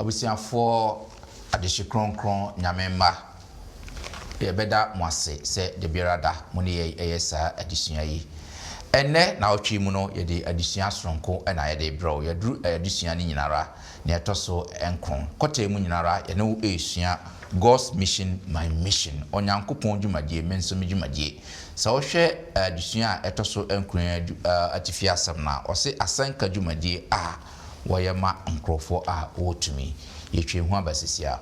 Abusuafoɔ, adehye kronkron, Nyame mma, yɛbɛda mo ase sɛ dabiara da mo ne yɛn yɛ saa adesua yi. Ɛnnɛ naawɔtwe yi mu no, yɛde adesua soronko na yɛde rebrɛ wo. Yɛaduru adesua no nyinara, nea ɛtɔ so nkron. Kɔta yi mu nyinara, yɛne wo resua God's Mission, My Mission, Onyankopɔn dwumadie, me nso me dwumadie. Sɛ wohwɛ adesua a ɛtɔ so nkron yi atifi asɛm no a, ɔse asɛnka dwumadie a wɔyɛ ma nkurɔfoɔ a wɔwɔ tumi. Yɛtwa ehu aba sisi a.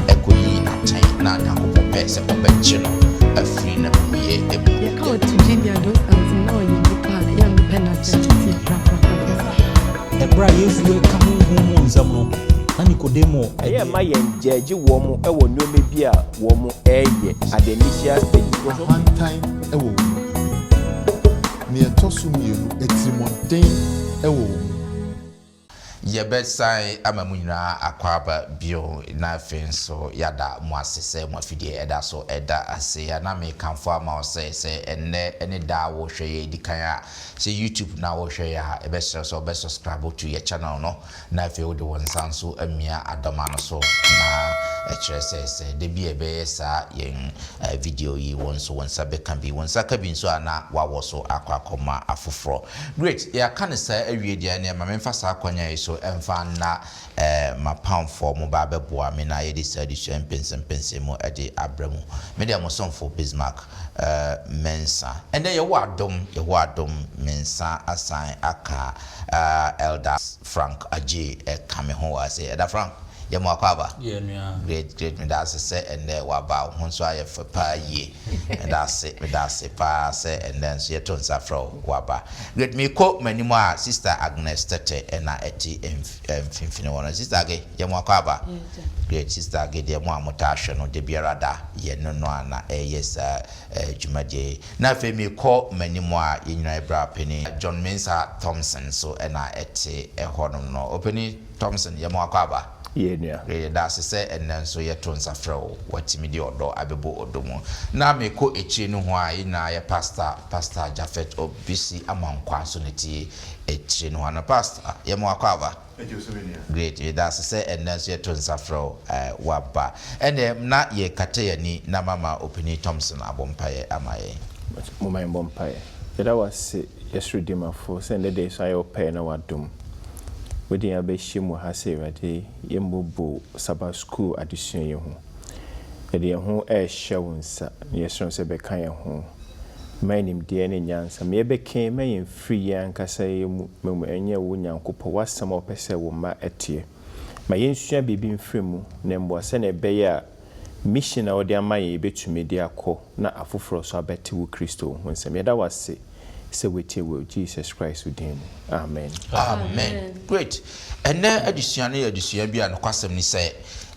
Ɛkɔyii no atɛn na Nyankopɔn pɛɛ sɛ ɔbɛgye no afiri n'amumuyɛ mu. Yɛka ɔto Junior those times no na ɔyɛ nipa a yɛ a mepɛ n'asɛm tete korakorakora. Ɛberɛ a Yesu reka honhom mu nsɛm no, na Nikodemo Ɛyɛ deɛ. mma yɛn gyɛɛgye wɔn wɔ nnoɔma bi a wɔn ɛɛyɛ at the initial stage because wɔn. Ahantan wɔ wo mu. Nea ɛtɔ so mmienu, atirimɔden wɔ wo mu. Yɛbɛsan ama mo nyinaa akwaaba bio na afei nso yɛada mo ase sɛ mo afidie ɛda so ɛda ase. A na mekamfo ama wo sɛ sɛ ɛnnɛ ne da a worehwɛ yɛn di kan a, sɛ YouTube na worehwɛ yɛn a, yɛbɛsrɛ wo sɛ wobɛ subscribe to yɛn channel no na afei wode wo nsa nso amia adɔma no so na ɛkyerɛ sɛ sɛ da bi a yɛbɛyɛ saa yɛn video yi wo nso wo nsa bɛka bi. Wo nsa ka bi nso a na woawɔ so akɔ akɔma afoforɔ. Great, yɛaka no saa awie deɛ ɛneɛ ma memfa saa akwanya yi so mfa nna m'apamfoɔ mo ba abɛboa me na yɛde saa adesua yi mpɛnsɛmpɛnsɛn mu de abrɛ mo. Me deɛ mo somfo Bismarck Mensah. Ɛnnɛ yɛwɔ adom, yɛwɔ adom, me nsa asan aka Elder Frank Adjei ɛka me ho wɔ ha sei. Elder Frank, yɛ mo akwaaba. Yɛ nua. Great, great, meda ase sɛ ɛnnɛ waba, wo ho nso ayɛ fɛ paa yie. Meda ase, meda ase paa sɛ ɛnnɛ nso yɛto nsa frɛ wo, woaba. Great, mekɔ m'anim a, Sister Agnes Tete na ɛte mfimfini hɔ no. Sister Age, yɛ mo akwaaba. Great, Sister Age deɛ mo a motaa hwɛ no da biara da, yɛne no a na ɛreyɛ saa dwumadie yi. Na afei mekɔ m'anim a, yɛn nyinaa yɛ bra panin John Mensah Thompson nso na ɛte hɔnom no. Ɔpanin Thompson, yɛ mo akwaaba. Yɛ nua. Yɛda ase sɛ ɛnnɛ nso yɛto nsa frɛ wo, woatumi de ɔdɔ abɛbɔ ɔdɔ mu. Na mekɔ akyire nohoa a, yɛn nyinaa yɛ Pastor, Pastor Japhet Obisi Amankwah nso na ɛte akyire nohoa no. Pastor, yɛ mo akwaaba. Great, yɛda ase sɛ ɛnnɛ nso yɛto nsa frɛ wo, woaba. Ɛnneɛ na yɛkata yɛn ani na mama Ɔpanin Thompson abɔ mpaeɛ ama yɛn. Momma yɛmmɔ mpaeɛ. Yɛda wo ase, yɛn soro Dimafo, sɛ nnɛ da yi so ayɛ wo pɛ na w'adom. Wode yɛn abɛhyia mu wɔ ha sɛ Awurade yɛmmɔbo Sabbath School adesua yi ho. Yɛde yɛn ho rehyɛ wo nsa na yɛsrɛ wo sɛ bɛka yɛn ho. Ma yɛn nimdeɛ ne nyansa. Ma yɛbɛka ma yɛn mfiri yɛn ankasa yɛn mu, mmom ɛnyɛ wo Nyankopɔn, w'asɛm a wopɛ sɛ wo mma teɛ. Ma yɛnsua biribi mfiri mu na ɛmmoa sɛnea ɛbɛyɛ a mission a wode ama yɛn yɛbɛtumi de akɔ na afoforɔ nso abɛte wo Kristo ho nsɛm. Yɛda wo ase sɛ woatie wɔ Jesus Christ wo din mu. Amen. Amen. Great. Ɛnnɛ adesua no yɛ adesua bi a nokwasɛm ne sɛ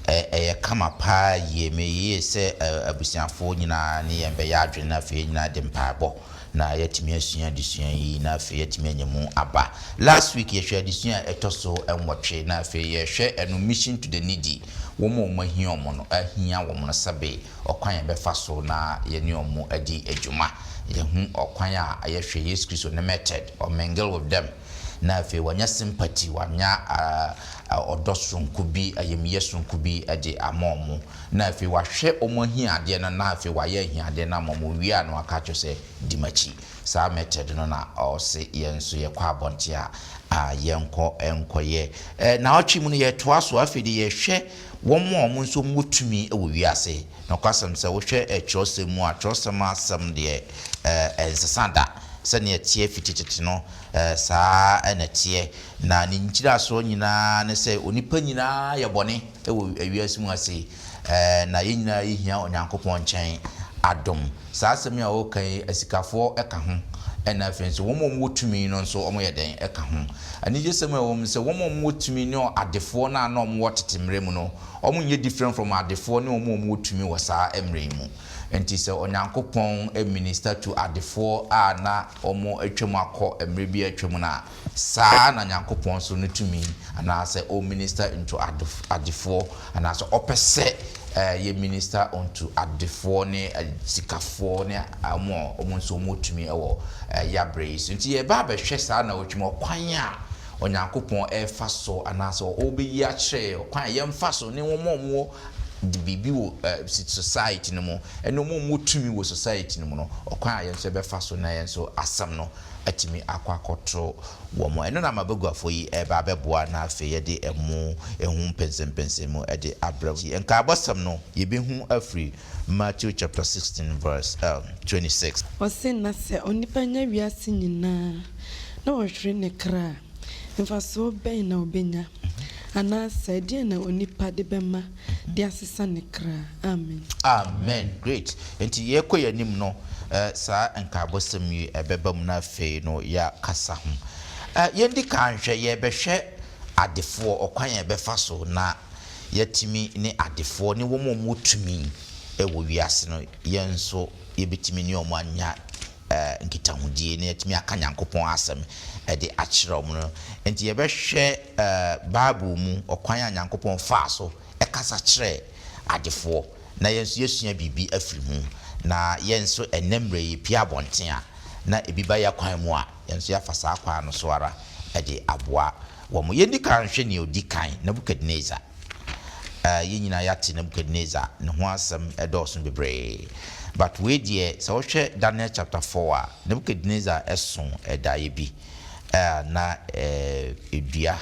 ɛyɛ kama paa yie. Meyie sɛ abusuafoɔ nyinaa ne yɛn bɛyɛ adwene na afei yɛn nyinaa de mpaebɔ na yɛatumi asua adesua yi na afei yɛatumi anya mu aba. Last week yɛhwɛ adesua a ɛtɔ so nwɔtwe na afei yɛhwɛ ɛno mission to the needy, wɔn a wɔn ahia wɔn no, ahia wɔn no sɛbe ɔkwan a yɛbɛfa so na yɛne wɔn adi adwuma. Yɛhu ɔkwan a yɛhwɛ Yesu Kristo ne method, ɔ mingle with them na afei wanya sympathy, wanya ɔdɔ soronko bi, ayamyɛ soronko bi de ama wɔn, na afei wahwɛ wɔn ahiadeɛ no na afei wayɛ ahiadeɛ no ama wɔn, owie a na waka akyerɛ sɛ di m'akyi. Saa method no na ɔse yɛn nso yɛkɔ abɔnten a a yɛnkɔ nkɔyɛ. Naawɔtwe mu no yɛtoa so, afei de yɛhwɛ wɔn a wɔn nso wɔwɔ tumi wɔ wiase. Nokwasɛm sɛ wohwɛ kyerɛwsɛm mu a, kyerɛwsɛm asɛm deɛ ɛnsesa da. Sɛnea ɛteɛ fiti tete no, saa ara na ɛteɛ. Na ne nkyerɛasoɔ nyinaa ne sɛ onipa nyinaa yɛ bɔne wɔ wiase mu ha sei, na yɛn nyinaa yɛhia Onyankopɔn nkyɛn. adom. Saa asɛm yi a ɔreka yi, asikafoɔ ka ho, ɛna afei nso wɔn a wɔwɔ tumi no nso wɔyɛ dɛn ka ho. Anigyesɛm a ɛwɔ mu ne sɛ, wɔn a wɔwɔ tumi ne adefoɔ no a na wɔwɔ tete mmerɛ mu no, wɔnyɛ different from adefoɔ ne wɔn a wɔwɔ tumi wɔ saa mmerɛ yi mu. Enti sɛ Onyankopɔn minister to adefoɔ a na wɔatwam akɔ mmerɛ bi a atwam no a, Saa ara na Nyankopɔn nso no tumi anaasɛ ɔ minister into adefoɔ anaasɛ ɔpɛ sɛ yɛ minister unto adefoɔ ne sikafoɔ ne wɔn a wɔn nso wɔn tumi wɔ yabrɛ yi so. Nti yɛba abɛhwɛ saa nnawɔtwe mu ɔkwan a Onyankopɔn ɛrefa so anaasɛ ɔrebɛyi akyerɛ yɛn ɔkwan a yɛmfa so ne wɔn a wɔwɔ biribi wɔ society no mu ɛne wɔn a wɔwɔ tumi wɔ society no mu no ɔkwan a yɛn nso yɛbɛfa so na yɛn nso asɛm no atumi akɔ akɔto wɔn. Ɛno na m'abaguafoɔ yi reba abɛboa na afei yɛde ɛmo ho mpɛnsɛmpɛnsɛmu de abrɛ wo. Nkaebɔsɛm no yɛbɛhu afiri Matthew chapter 16 verse 26. Ɔse, Na sɛ onipa nya wiase nyinaa na ɔhwere ne kra a, mfasoɔ bɛn na ɔbɛnya? Anaasɛ ɛdeɛn na onipa de bɛma de asesa ne kra? Amen. Amen great nti yɛkɔ yɛn anim no saa nkaebɔsɛm yi ɛbɛba mu na afei no yɛakasa ho. Yɛndi kan nhwɛ yɛrebɛhwɛ adefoɔ ɔkwan a yɛbɛfa so na yɛatumi ne adefoɔ ne wɔn a wɔwɔ tumi wɔ wiase no yɛn nso yɛbɛtumi ne wɔn anya nkitahodie na yɛatumi aka Nyankopɔn asɛm de akyerɛ wɔn no. Nti yɛbɛhwɛ Bible mu ɔkwan a Nyankopɔn faa so kasa kyerɛɛ adefoɔ na yɛn nso yɛasua biribi afiri mu na yɛn nso ɛnnɛ mmerɛ yi yɛpue abɔnten a na ebi ba yɛn kwan mu a yɛn nso yɛafa saa kwan no so ara de aboa wɔn. Yɛnni kan nhwɛ nea ɔdi kan, Nebukadnesar. Yɛn nyinaa yɛate Nebukadnesar ne ho asɛm dɔɔso bebree. But wei deɛ sɛ wohwɛ Daniel chapter 4 a, Nebukadnesar so daeɛ bi a na dua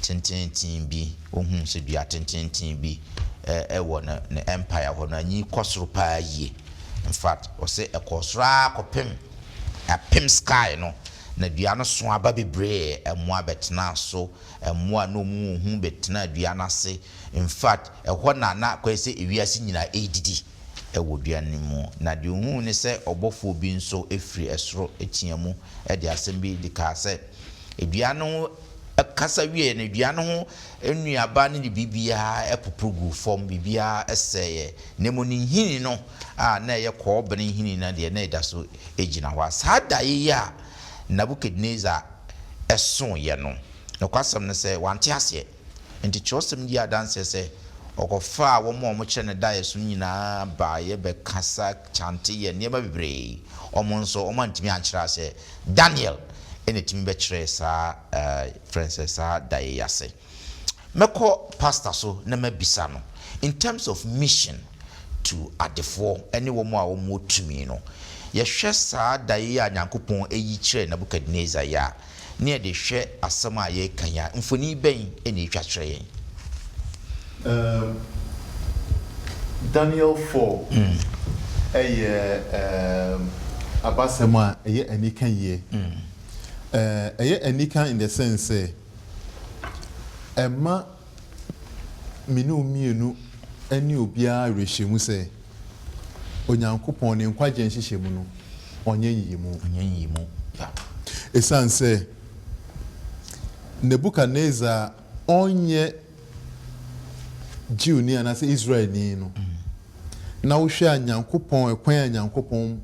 tenteenten bi, ohuu sɛ dua tenteenten bi wɔ ne ne empire hɔ no, anyi kɔ soro paa yie. In fact, ɔsɛ ɛkɔɔ soro ara kɔpem apem sky no, na dua no so aba bebree, mmoa bɛtenaa so, mmoa a na wɔn wɔ hu bɛtenaa dua no ase. In fact, ɛhɔ na na akɔyɛ sɛ ewiase nyinaa ɛredidi wɔ dua no mu. Na deɛ ohuu ne sɛ ɔbɔfoɔ bi nso firi soro tea mu de asɛm bi de kaa sɛ, Dua no ho kasa wieeɛ no, dua no ho nnuaba ne ne biribiara popo guu fam, biribiara sɛeɛ. Na mmom ne nhini no a na ɛyɛ kɔbere nhini no deɛ, na ɛda so gyina hɔ. Saa daeɛ yi a Nebukadnesar soeɛ no, nokwasɛm ne sɛ wante aseɛ. Enti kyerɛwsɛm di adanseɛ sɛ ɔkɔfaa wɔn a wɔkyerɛ no daeɛso no nyinaa baeɛ bɛkasa kyante yɛɛ nneɛma bebree. Wɔn nso wɔantumi ankyerɛ aseɛ. Daniel na ɛtumi bɛkyerɛɛ saa frɛ no sɛ saa daeɛ yi ase. Mɛkɔ pastor so na mabisa no in terms of mission to adefoɔ ne wɔn a wɔwɔ tumi no, yɛhwɛ saa daeɛ yi a Nyankopɔn ayi kyerɛɛ Nebuchadnezzar yi a, ne yɛde hwɛ asɛm a yɛreka yi a, mfoni bɛn na ɛtwa kyerɛ yɛn? Um, Daniel 4 yɛ um, abasɛm a ɛyɛ anika yie. Uh, ɛyɛ anika in the sense sɛ ɛma me ne wo mmienu ne obiara awerɛhyɛmu sɛ Onyankopɔn ne nkwagyeɛ nhyehyɛmu no, ɔnyɛ nyiyimu. Ɔnyɛ nyiyimu, yeah. Ɛsiane sɛ Nebukadnesar ɔnyɛ Jewni anaasɛ Israelni no, na wohwɛ a Nyankopɔn, ɛkwan a Nyankopɔn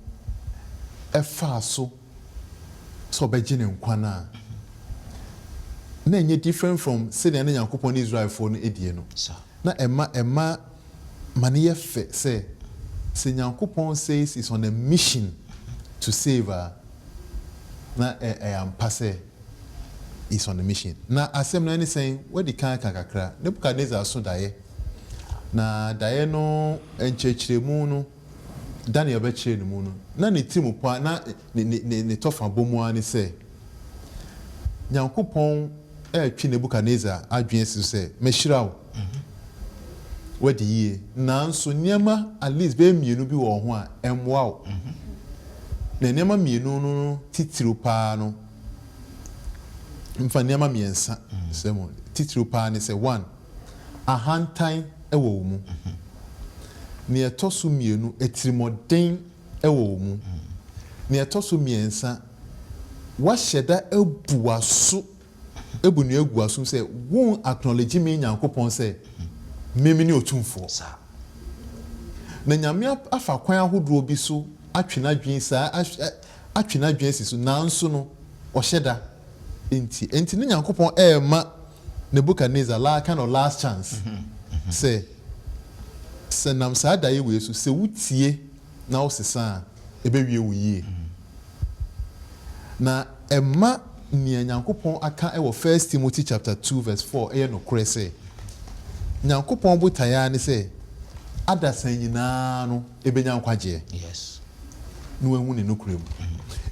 faa so sɛ ɔbɛgye ne nkwa no a, na ɛnyɛ different from sɛnea na Nyankopɔn ne Israelfoɔ no die no. Na ɛma ɛma ma no yɛ fɛ sɛ, sɛ Nyankopɔn says he's on a mission to save a, na ɛyɛ ampa sɛ he's on a mission. Na asɛm no ɛne sɛn? Woadi kan aka kakra. Nebukadnesar so daeɛ, na daeɛ no nkyerɛkyerɛmu no, Daniel bɛkyerɛɛ no mu no, na ne tirimupɔ a na ne ne ne ne tɔfa bɔ mu ara ne sɛ, Nyankopɔn retwe Nebukadnesar adwene asi so sɛ, Mahyira wo, woadi yie, nanso nneɛma at least bɛyɛ mmienu bi wɔ wo ho a ɛmmoa wo. Na nneɛma mmienu no titiriw paa no, mfa nneɛma mmiɛnsa sɛ mu, titiriw paa ne sɛ, one, ahantan wɔ wo mu. Nea ɛtɔ so mmienu, atirimɔden wɔ wo mu. Nea ɛtɔ so mmiɛnsa, woahyɛ da abu w'aso, abu nua agu w'asom sɛ won acknowledge me Nyankopɔn sɛ me mene Otumfoɔ. Na Nyame afa kwan ahodoɔ bi so atwe n'adwene saa, atwe n'adwene asi so, nanso no, ɔhyɛ da nti. Enti ne Nyankopɔn rema Nebuchadnezzar la kind of last chance sɛ, sɛ nam saa daeɛ wei so, sɛ wotie na wosesa a, ɛbɛwie wo yie. Na ɛma nea Nyankopɔn aka wɔ First Timothy chapter 2 verse 4 yɛ nokorɛ sɛ, Nyankopɔn botaeɛ ara ne sɛ adasa nyinaa no bɛnya nkwagyeɛ na wɔahu ne nokorɛ mu.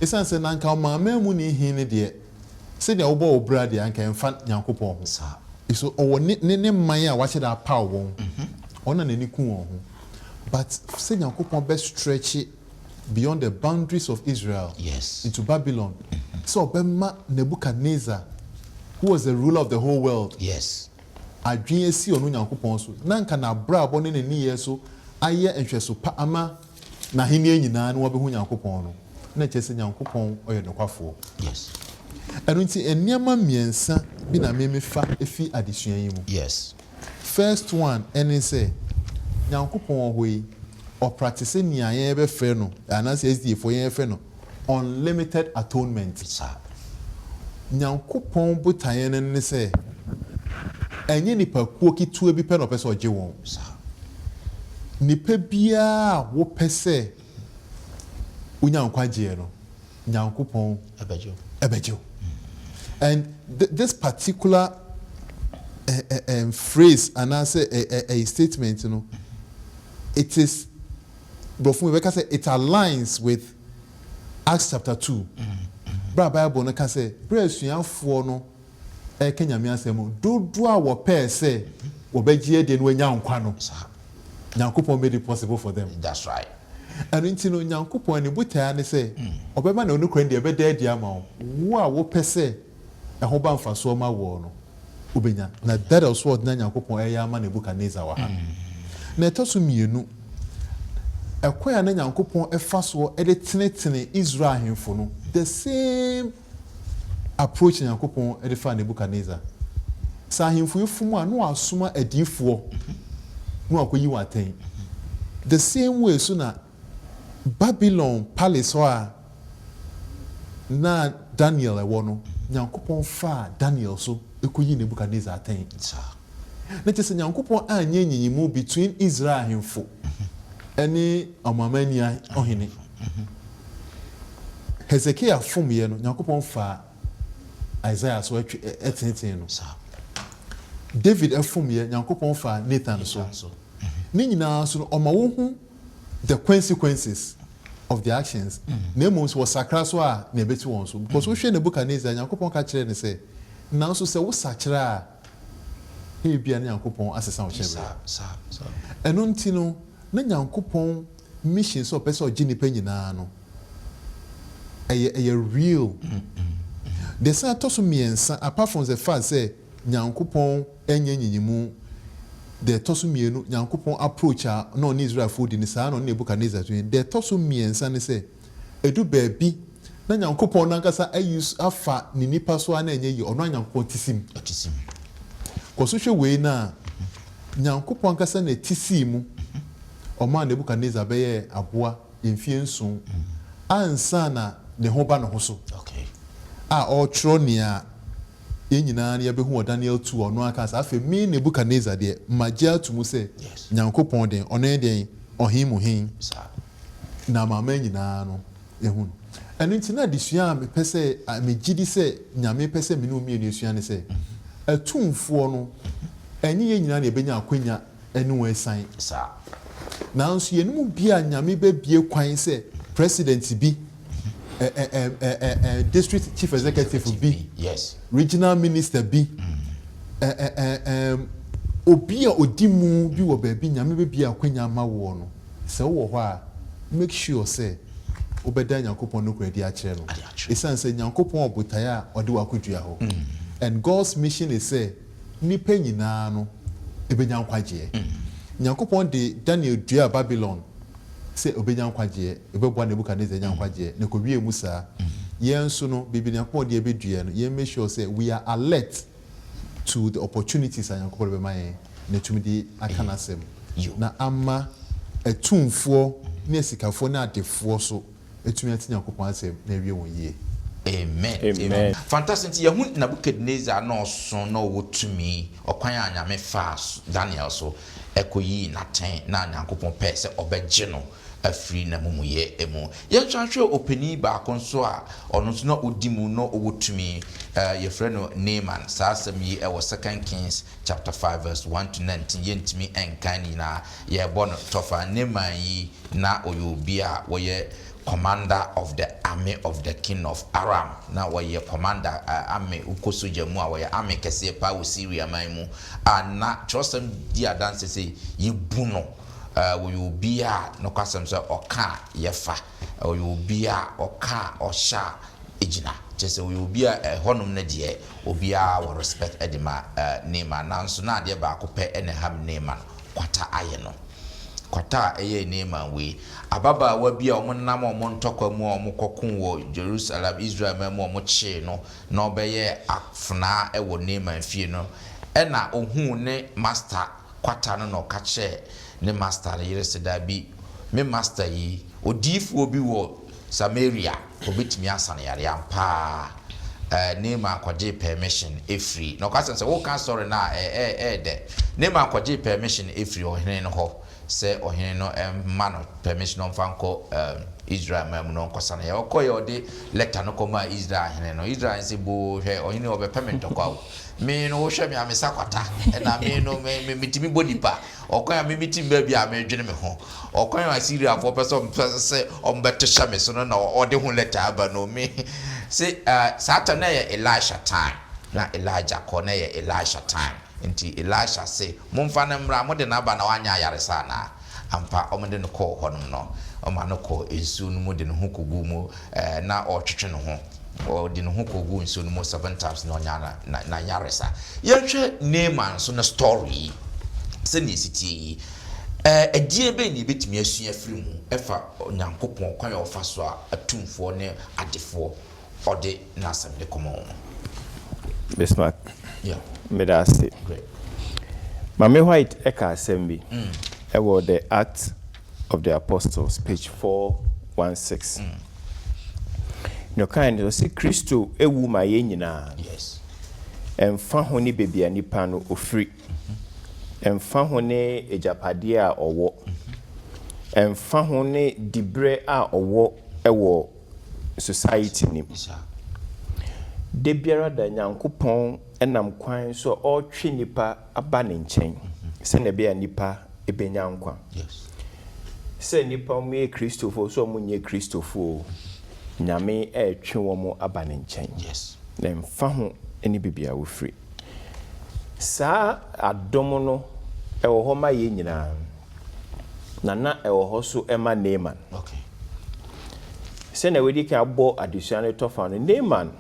Ɛsiane sɛ na anka ɔmanmanmuni he no deɛ, sɛdeɛ wobɔ wo bra deɛ, anka ɛmfa Nyankopɔn ho. So ɔwɔ ne ne ne man a wahyɛ da apaw wɔn, ɔno na n'ani ku wɔn ho. But sɛ Nyankopɔn bɛ stretch beyond the boundaries of Israel into Babylon, sɛ ɔbɛma Nebuchadnezzar, who was the ruler of the whole world, adwene asi ɔno Nyankopɔn so, na anka n'abrabɔ ne ne nneyɛɛ so ayɛ nhwɛso pa ama n'ahenni nyinaa na wɔabɛhu Nyankopɔn no, na ɛkyerɛ sɛ Nyankopɔn ɔyɛ nokwafoɔ. Ɛno nti nneɛma mmiɛnsa bi na me mefa fi adesua yi mu. First one ɛne sɛ, Nyankopɔn wɔ hɔ yi, ɔpratese nea yɛbɛfrɛ no, anaasɛ SDA foɔ yɛfrɛ no unlimited atonement. Nyankopɔn botaeɛ no ne sɛ, ɛnyɛ nipakuo ketewa bi pɛ na ɔpɛ sɛ ɔgye wɔn. Nipa biara a wopɛ sɛ wonya nkwagyeɛ no, Nyankopɔn ɛbɛgye wo. And this particular phrase anaasɛ ɛyɛ statement no, it is, borɔfo mu yɛbɛka sɛ it aligns with Acts chapter 2. Berɛ a Bible no ka sɛ, berɛ a asuafoɔ no ɛreka Nyame asɛm no, dodoɔ a wɔpɛɛ sɛ wɔbɛgye adie na wɔanya nkwa no, Nyankopɔn made it possible for them. That's right. Ɛno nti no, Nyankopɔn ne botaeɛ ne sɛ ɔbɛma ne nokorɛ no deɛ ɛbɛda adi ama wo. Wo a wopɛ sɛ ɛho ba mfasoɔ ma woɔ no, wobɛnya. Na that is what na Nyankopɔn ɛreyɛ ama Nebuchadnezzar wɔ ha. Na ɛtɔ so mmienu, ɛkwan a na Nyankopɔn ɛfa soɔ de tenetene Israel ahemfo no, the same approach na Nyankopɔn de faa Nebuchadnezzar. Sɛ ahemfo yi fom a, na wasoma adiyifoɔ na wakɔyi wɔn atɛn. The same way so na Babylon palace hɔ a na Daniel wɔ no, Nyankopɔn faa Daniel so kɔyii Nebuchadnezzar atɛn. Na kyerɛ sɛ Nyankopɔn anyɛ nyiyimu between Israel ahemfo ne ɔmamanni ɔhene. Hesekia fomyɛ no, Nyankopɔn faa Isaiah so tenetene no. David fomyɛ, Nyankopɔn faa Nathan so. Ne nyinaa so no, ɔma wohu the consequences of their actions. Na mmom sɛ wɔsakra so a, nea ɛbɛsi wɔn so. Because wohwɛ Nebuchadnezzar, Nyankopɔn ka kyerɛɛ no sɛ, nanso sɛ wosakyera a, ebia na Nyankopɔn asesa wo hyɛberɛ. Ɛno nti no, na Nyankopɔn mission sɛ ɔpɛ sɛ ɔgye nnipa nyinaa no, ɛyɛ ɛyɛ real. Deɛ ɛsan ɛtɔ so mmiɛnsa, apart from the fact sɛ Nyankopɔn nyɛ nyiyimu, deɛ ɛtɔ so mmienu, Nyankopɔn approach a na ɔne Israelfoɔ di no, saa na ɔne Nebuchadnezzar nso yɛ. Deɛ ɛtɔ so mmiɛnsa ne sɛ, ɛdu baabi na Nyankopɔn no ankasa ayi afa ne nipa so a na ɛnyɛ yie, ɔno ara Nyankopɔn te si mu. Kɔ so hwɛ wei no a, Nyankopɔn ankasa na ɛte sii mu. Ɔmaa Nebuchadnezzar bɛyɛɛ aboa mfeɛ 7 ansa na ne ho ba ne ho so, a ɔretwerɛ nea yɛn nyinaa no yɛbɛhu wɔ Daniel 2 a ɔno ara kaa sɛ, Afei me Nebuchadnezzar deɛ, magye ato mu sɛ Nyankopɔn deɛ, ɔno ne deɛn? Ɔhen mu hen. Na amanaman nyinaa no ahu no. Ɛno nti na adesua a mepɛ sɛ, megye di sɛ Nyame pɛ sɛ me ne wo mmienu sua ne sɛ, atumfoɔ no, ɛnyɛ yɛn nyinaa na yɛbɛnya akwanya ne wɔn asiane. Nanso yɛn mu bi a Nyame bɛbue kwan sɛ president bi, district chief executive bi, regional minister bi, obi a ɔdi mu bi wɔ baabi Nyame bɛbue akwanya ama woɔ no, sɛ wowɔ hɔ a, make sure sɛ wobɛda Nyankopɔn nokorɛ adi akyerɛ no. Ɛsiane sɛ Nyankopɔn wɔ botaeɛ a ɔde wo akɔdua hɔ. And God's mission is sɛ nnipa nyinaa no bɛnya nkwagyeɛ. Nyankopɔn de Daniel duaa Babylon sɛ obenya nkwagyeɛ, ɔbɛboa Nebuchadnezzar anya nkwagyeɛ, na ɛkɔwiee mu saa. Yɛn nso no, baabi a Nyankopɔn de yɛn bɛdua no, yɛn make sure sɛ we are alert to the opportunities a Nyankopɔn de bɛma yɛn na atumi de aka N'asɛm, na ama atumfoɔ ne asikafoɔ ne adefoɔ so atumi ate Nyankopɔn asɛm na awie wɔn yie. Amen. Amen. Fantastic. Nti yɛhu Nebuchadnezzar na ɔso na ɔwɔ tumi, ɔkwan a Nyame faa Daniel so kɔyii no atɛn na Nyankopɔn pɛɛ sɛ ɔbɛgye no afiri n'amumuyɛ mu. Yɛnsan hwɛ ɔpanin baako nso a ɔno nso na ɔdi mu na ɔwɔ tumi, yɛfrɛ no Naaman. Saa asɛm yi wɔ Second Kings chapter 5 verse 1 to 19, yɛntumi nkan ne nyinaa, yɛrebɔ no tɔfa. Naaman yi na ɔyɛ obi a wɔyɛ commander of the army of the king of Aram. Na wɔyɛ commander army, wokɔ sogya mu a wɔyɛ army kɛseɛ paa wɔ Syria man mu a na kyerɛwsɛm di adanse sɛ yɛbu no. Wɔyɛ obi a nokwasɛm sɛ ɔka a yɛfa, ɔyɛ obi a ɔka a ɔhyɛ a ɛgyina, kyerɛ sɛ ɔyɛ obi a ɛhɔnom no deɛ obiara wɔ respect de ma Naaman. Nanso na adeɛ baako pɛ na ɛham Naaman, kwata ayɛ no. Kwata a ɛyɛɛ Naaman wei, ababaawa bi a wɔnam wɔn ntɔkwa mu a wɔkɔko wɔ Jerusalem, Israel man mu a wɔkyee no na ɔbɛyɛɛ afenaa wɔ Naaman fie no, ɛna ɔhuu ne masta kwata no na ɔka kyerɛɛ ne masta no yere sɛ, Dabi, me masta yi, odiyifoɔ bi wɔ Samaria, ɔbɛtumi asa no yareɛ. Ampa ara, Naaman kɔgyee permission firii, na ɔka sɛ, sɛ woka story no a, ɛyɛ dɛ. Naaman kɔgyee permission firii ɔhene no hɔ sɛ ɔhene no mma no permission na ɔmfa nkɔ Israel man mu na ɔnkɔsa no yareɛ. Ɔkɔeɛ a ɔde letter no kɔmaa Israel hene no, Israel hene sɛ, Boo, hwɛ, ɔhene yi ɔbɛpɛ me ntɔkwa o. Me no wohwɛ me a me sa kwata ɛna me no me me metumi bɔ nipa ɔkwan a me metumi baabi a medwene me ho ɔkwan a Syriafoɔ pɛ sɛ ɔmpɛ sɛ ɔmbɛto hyɛ me so no na ɔde ho lɛta aba no me se uh, saa time na ɛyɛ Elisha time na Elijah kɔ na ɛyɛ Elisha time nti Elisha se momfa no mmra mode no aba na wanyɛ ayaresa anaa Ampa, wɔde no kɔɔ hɔnom no, wɔma no kɔɔ nsuo no mu de ne ho kɔguu mu, ɛɛ, na ɔretwetwe ne ho. Ɔde ne ho kɔguu nsuo no mu seven times na ɔnyaa na, n'ayaresa. Yɛnhwɛ Naaman nso ne story yi, sɛdeɛ ɛsi teɛ yi. Ɛɛ, ɛdeɛn bɛn na yɛbɛtumi asua afiri mu ɛfa Onyankopɔn kwan a ɔfa so a atumfoɔ ne adefoɔ ɔde n'asɛm de kɔma wɔn? Bismarck, Yeah. meda ase. Great. Maame White ka asɛm bi wɔ The Acts of the Apostles, page 416. Nea ɔkae ne sɛ, ɔse Kristo wu ma yɛn nyinaa. Yes. Ɛmfa ho ne baabi a nipa no ofiri, ɛmfa ho ne agyapadeɛ a ɔwɔ, ɛmfa ho ne diberɛ a ɔwɔ wɔ society no mu. Da biara da Nyankopɔn nam kwan so a ɔretwe nnipa aba ne nkyɛn sɛnea ɛbɛyɛ a nnipa bɛnya nkwa. Sɛ nnipa wɔyɛ Kristofo sɛ wɔnyɛ Kristofo o, Nyame retwe wɔn aba ne nkyɛn. Na ɛmfa ho ne baabi a wofiri. Saa adom no ɛwɔ hɔ ma yɛn nyinaa. Na na ɛwɔ hɔ so ma Naaman. Sɛnea wɔadi kan abɔ adesua no tɔfa no, Naaman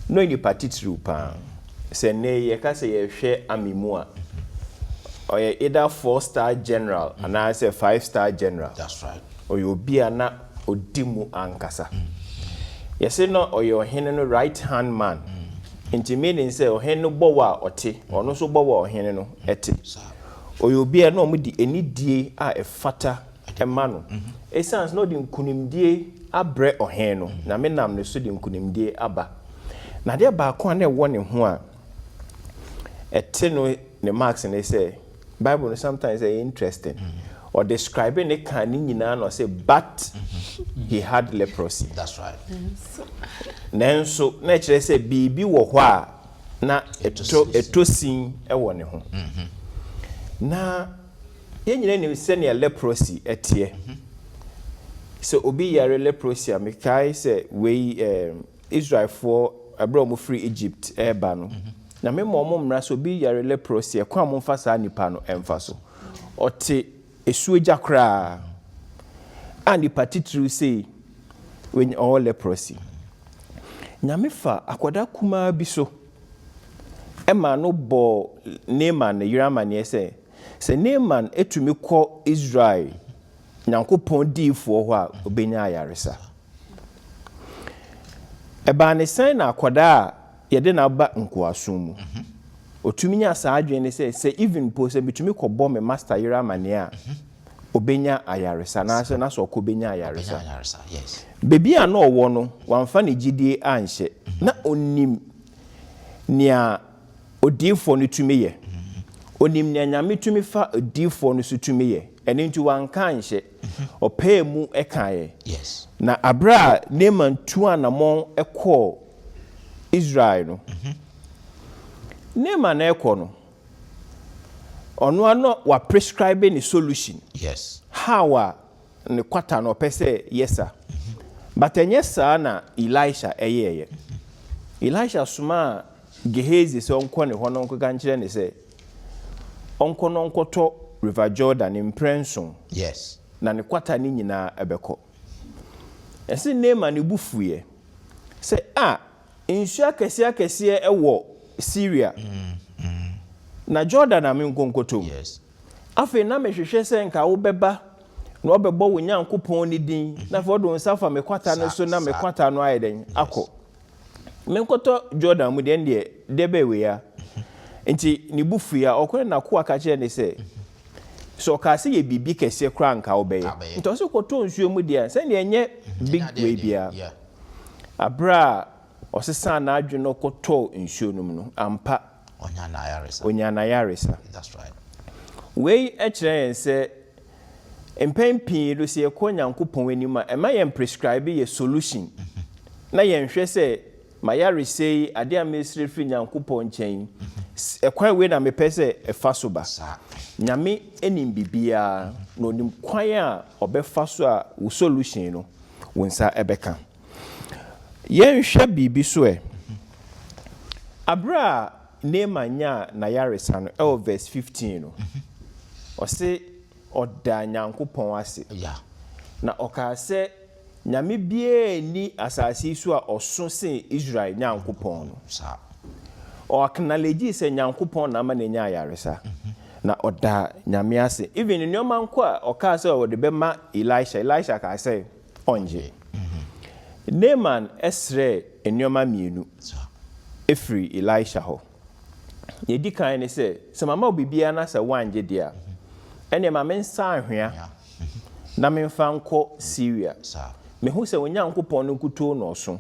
na ɔyɛ nipa titiriw paa. Sɛ nnɛ yi yɛka sɛ yɛhwɛ army mu a, ɔyɛ either four star general anaasɛ five star general. Ɔyɛ obi a na ɔdi mu ankasa. Yɛse na ɔyɛ ɔhene no right hand man. Nti meaning sɛ ɔhene no bɔ wɔ a ɔte, ɔno nso bɔ wɔ a ɔhene no te. Ɔyɛ obi a na wɔde anidie a ɛfata ma no. Ɛsiane sɛ na ɔde nkunimdie abrɛ ɔhene no, Nyame nam ne so de nkunimdie aba. Na adeɛ baako a na ɛwɔ ne ho a ɛte no ne marks ne sɛ, Bible no sometimes ɛyɛ interesting. Ɔ describe ne kan ne nyinaa na ɔse but he had leprosy. That's right. Nanso na ɛkyerɛ sɛ biribi wɔ hɔ a na ɛtɔ ɛtɔ sin wɔ ne ho. Na yɛn nyinaa nim sɛnea leprosy teɛ. Sɛ obi yare leprosy a, mekae sɛ wei eh, Israelfoɔ ɛberɛ a wɔfiri Egypt reba no, Nyame ma wɔn mmara sɛ obi yare leprosy, ɛkwan a wɔmfa saa nipa no mfa so. Ɔte asuogya koraa a nipa titiriw sei wanya ɔwɔ leprosy. Nyame fa akwadaa kumaa bi so ma no bɔɔ Naaman ne yere amaneɛ sɛ, Sɛ Naaman tumi kɔ Israel Nyankopɔn diyifoɔ hɔ a, ɔbɛnya ayaresa. Ɛbaa ne sɛn na akwadaa a yɛde no aba nkoasom mu, ɔtumi nya saa adwene no sɛ, sɛ even mpo sɛ metumi kɔbɔ me master yere amaneɛ a, ɔbɛnya ayaresa, anaasɛ na sɛ ɔkɔ ɔbɛnya ayaresa. Baabi a na ɔwɔ no, wamfa ne gyidie anhyɛ. Na ɔnim nea odiyifoɔ no tumi yɛ. Ɔnim nea Nyame tumi fa odiyifoɔ no so tumi yɛ. Ɛno nti wanka anhyɛ. Ɔpɛɛ mu kaeɛ. Na aberɛ a Naaman tuu anamɔn kɔɔ Israel no, Naaman rekɔ no, ɔno ara na waprescribe ne solution, how a ne kwata no ɔpɛ sɛ yɛ sa. But ɛnyɛ saa na Elisha yɛeɛ. Elisha somaa Gehazi sɛ ɔnkɔ ne hɔ na ɔnkɔka nkyerɛ no sɛ ɔnkɔ na ɔnkɔtɔ River Jordan mprɛnson na ne kwata no nyinaa bɛkɔ. Ɛse Naaman ne bo fuiɛ sɛ, Ah, nsuo akɛseɛ akɛseɛ wɔ Syria, na Jordan a menkɔ nkɔtɔ mu? Afei na mehwehwɛ sɛ nka wobɛba na woabɛbɔ wo Nyankopɔn no din, na afei wode wo nsa afa me kwata no so na me kwata no ayɛ dɛn? Akɔ. Menkɔtɔ Jordan mu deɛ, ɛndeɛ deɛ bɛyɛ wei ara. Nti ne bo fui a, ɔkɔe na n'akoa ka kyerɛɛ no sɛ, Sɛ ɔkaa sɛ yɛ biribi kɛseɛ koraa a nka wobɛyɛ. Nti ɔse kɔtɔ nsuo mu deɛ a, sɛdeɛ ɛnyɛ big wei biara. Aberɛ a ɔsesaa n'adwene na ɔkɔtɔɔ nsuo no mu no, ampa, ɔnyaa n'ayaresa. Wei kyerɛ yɛn sɛ mpɛn pii no sɛ yɛkɔ Nyankopɔn anim a, ɛma yɛn prescribe yɛ solution na yɛnhwɛ sɛ m'ayaresa yi, adeɛ a meresrɛ firi Nyankopɔn nkyɛn yi, ɛkwan wei na mepɛ sɛ ɛfa so ba. Nyame nim biribiara na ɔnim kwan a ɔbɛfa so a wo solution no wo nsa bɛka. Yɛnhwɛ biribi so ɛ. Bere a Naaman nyaa n'ayaresa no, ɛwɔ verse 15 no, ɔse ɔdaa Nyankopɔn ase. Na ɔkaa sɛ, Nyame biara nni asase yi so a ɔso sen Israel Nyankopɔn no. Ɔ acknowledgee sɛ Nyankopɔn na ama no anya ayaresa. Na ɔdaa Nyame ase. Even nneɛma nko a ɔkaa sɛ ɔde bɛma Elisha, Elisha kaa sɛ ɔngye. Naaman srɛɛ nneɛma mmienu firii Elisha hɔ. Nea ɛdi kan ne sɛ, sɛ mama wo biribiara na sɛ woangye deɛ a, ɛnneɛ ma mensa anhwea na memfa nkɔ Siria. Mehu sɛ wo Nyankopɔn no nkutoo na ɔso.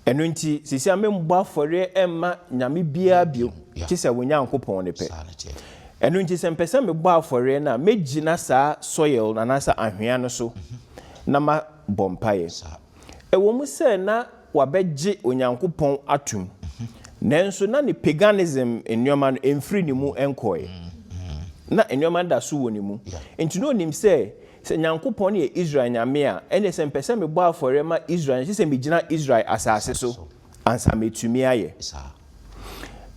Ɛno nti, seesei meremmɔ afɔreɛ mma nyame biara bio, gye sɛ wo Nyankopɔn no pɛ. Ɛno nti, sɛ mepɛ sɛ mebɔ afɔreɛ no a, mɛgyina saa soil no anaasɛ anhwea no so na mabɔ mpaeɛ. Ɛwɔ mu sɛ na wabɛgye Onyankopɔn atom, nanso na ne paganism nneɛma no mfiri ne mu nkɔe. Na nneɛma no da so wɔ ne mu. Enti na onim sɛ, sɛ Nyankopɔn no yɛ Israel Nyame a, ɛnneɛ sɛ mepɛ sɛ mebɔ afɔreɛ ma Israel no, ɛsɛ sɛ megyina Israel asase so ansa matumi ayɛ.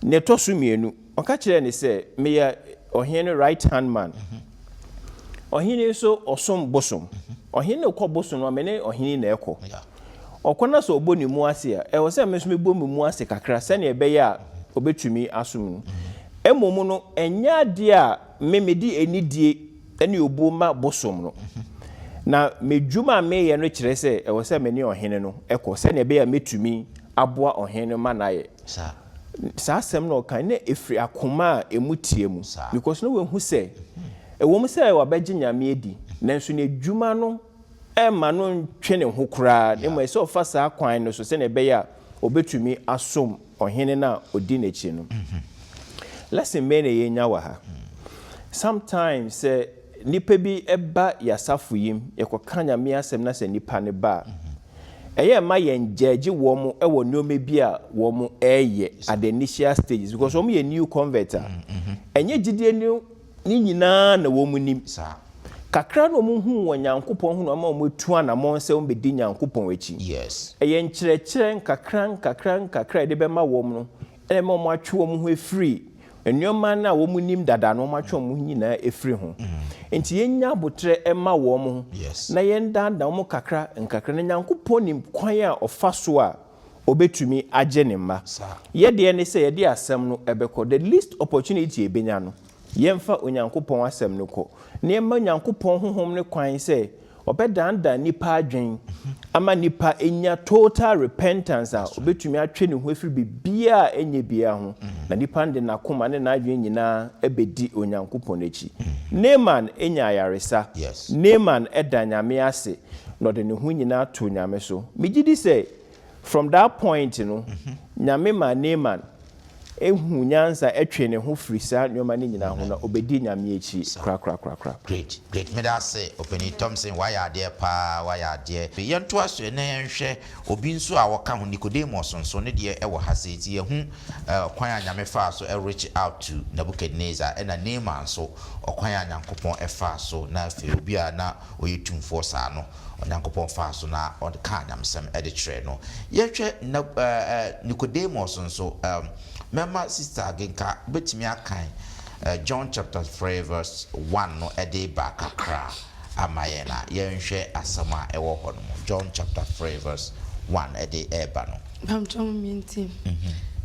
Nea ɛtɔ so mmienu, ɔka kyerɛɛ no sɛ, Meyɛ ɔhene no right hand man. Ɔhene nso, ɔsom bosom. Ɔhene no rekɔ bosom no, me ne ɔhene na ɛkɔ. Ɔkɔ na sɛ ɔbɔ ne mu ase a, ɛwɔ sɛ me nso mebɔ me mu ase kakra sɛnea ɛbɛyɛ a ɔbɛtumi asom no. Mmom no, ɛnyɛ adeɛ a me mede anidie ne obuo ma bosom no. Na m'adwuma a meyɛ no kyerɛ sɛ ɛwɔ sɛ me ne ɔhene no kɔ sɛnea ɛbɛyɛ a mɛtumi aboa ɔhene no ma no ayɛ. Saa asɛm no a ɔkae no na ɛfiri akoma a ɛmu teɛ mu because na wahu sɛ ɛwom sɛ wabɛgye Nyame adi nanso n'adwuma no mma no ntwe ne ho koraa na mmom ɛsɛ sɛ ɔfa saa kwan no so sɛnea ɛbɛyɛ a ɔbɛtumi asom ɔhene no a ɔdi n'akyi no. Lesson bɛn na yɛnya wɔ ha? Sometimes sɛ nipa bi ba yɛasafo yi mu, yɛkɔka Nyame asɛm na sɛ nipa no ba a, ɛyɛ mma yɛn judge wɔn wɔ nneɛma bi a wɔn ɛreyɛ at the initial stages because wɔn yɛ new convert a, ɛnyɛ gyidie no ne nyinaa na wɔn nim. Kakra na wɔn huu wɔ Nyankopɔn ho na ama wɔn atu anamɔn sɛ wɔn bɛdi Nyankopɔn akyi. Ɛyɛ nkyerɛkyerɛ nkakra nkakra nkakra a yɛde bɛma wɔn no na ɛma wɔn atwe wɔn ho afiri nneɛma no a wɔn nim dada no, wɔn atwe wɔn ho nyinaa afiri ho. Nti yɛnya aboterɛ mma wɔn na yɛndaadaa wɔn kakra nkakra. Na Nyankopɔn nim kwan a ɔfa so a ɔbɛtumi agye ne mma. Yɛ deɛ ne sɛ yɛde asɛm no bɛkɔ. The least opportunity a yɛbɛnya no, Yɛmfa Onyankopɔn Asɛm no kɔ, na yɛmma Onyankopɔn Honhom no kwan sɛ ɔbɛdandan nnipa adwen ama nnipa anya total repentance a obetumi atwe ne ho afiri biribiara a ɛnyɛ biara ho, na nipa no de n'akoma ne n'adwene nyinaa abedi Onyankopɔn akyi. Naaman nya ayaresa. Naaman da Nyame ase na ɔde ne ho nyinaa to Nyame so. Megye di sɛ from that point no, Nyame maa Naaman huu nyansa twee ne ho firi saa nnoɔma no nyinaa ho na ɔbɛdii Nyame akyi korakorakorakora. Great great meda ase Opanin Thompson wayɛ adeɛ paa wayɛ adeɛ. Yɛntoa so na yɛnhwɛ obi nso a ɔka ho Nicodemus nso ne deɛ ɛwɔ ha sei nti yɛhu ɔkwan a Nyame faa so reach out to Nebuchadnezzar ɛna Naaman nso ɔkwan a Nyankopɔn faa so na afei obi a na ɔyɛ tumfoɔ saa no Onyankopɔn faa so na ɔkaa nyamesɛm de kyerɛɛ no. Yɛhwɛ na Nicodemus nso, mɛma Sister Agenka wobɛtumi akan John chapter 3 verse 1 no de ba kakra ama yɛn a yɛnhwɛ asɛm a ɛwɔ hɔ no mu. John chapter 3 verse 1 de ɛreba no. Mpabokyɛw momma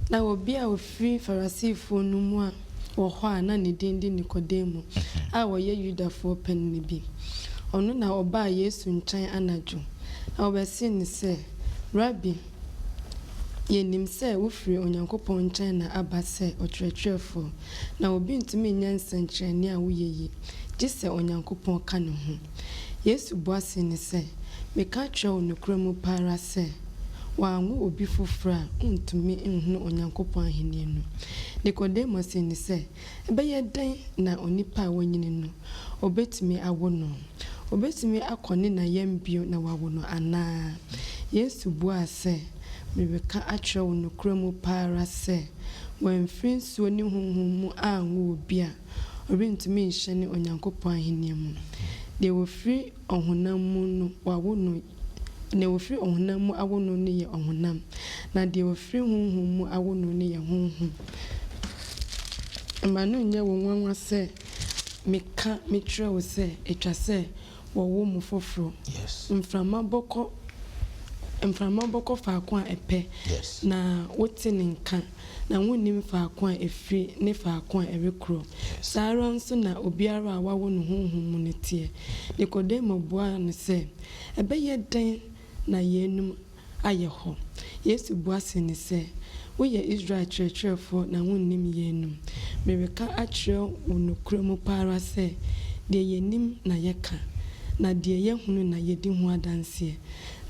Na obi a ɔfiri Farisifoɔ no mu a wɔ hɔ a na ne din de Nikodemo a ɔyɛ Yudafoɔ panin bi. Ɔno na ɔbaa Yesu nkyɛn anadwo, na ɔbɛsee no sɛ, Rabi, yɛnim sɛ wofiri Onyankopɔn nkyɛn na aba sɛ ɔkyerɛkyerɛfoɔ, na obi ntumi nyɛ nsɛnkyerɛnne a woyɛ yi, gye sɛ Onyankopɔn ka ne ho. Yesu bua see no sɛ, Meka kyerɛ wo nokorɛ mu pa ara sɛ, wɔanwo obi foforɔ a, ɔntumi nhunu Onyankopɔn ahennie no. Nikodemo see no sɛ, Ɛbɛyɛ dɛn na onipa a wanyini no, wɔbɛtumi awo no? Ɔbɛtumi akɔ ne na yam bio na wɔawo no anaa? Yesu buaa sɛ, Mereka akyerɛ wo nokorɛ mu pa ara sɛ, wɔamfiri nsuo ne Honhom mu anwo obi a, ɔrentumi nhyɛne Onyankopɔn ahennie mu. Deɛ wɔfiri ɔhonam mu no, wɔawo no, deɛ wɔfiri ɔhonam mu awo no no yɛ ɔhonam, na deɛ wɔfiri Honhom mu awo no no yɛ honhom. Mma no nnyɛ wo nwanwa sɛ meka mekyerɛ wo sɛ etwa sɛ wɔwo mo foforo. Mframa bɔ kɔ mframa bɔ kɔ faako a ɛpɛ, na wote ne nka, na wunnim faako a efiri ne faako a ɛrekorɔ. Saa ara nso na obiara a wɔawo no honhom mu no teɛ. Nikodemo buaa no sɛ, Ɛbɛyɛ dɛn na yeinom ayɛ hɔ? Yesu bua see no sɛ, Woyɛ Israel kyerɛkyerɛfoɔ na wonnim yeinom? Mereka akyerɛ wo nokorɛ mu pa ara sɛ, deɛ yɛnim na yɛka, na deɛ yɛahunu na yɛdi ho adanseɛ,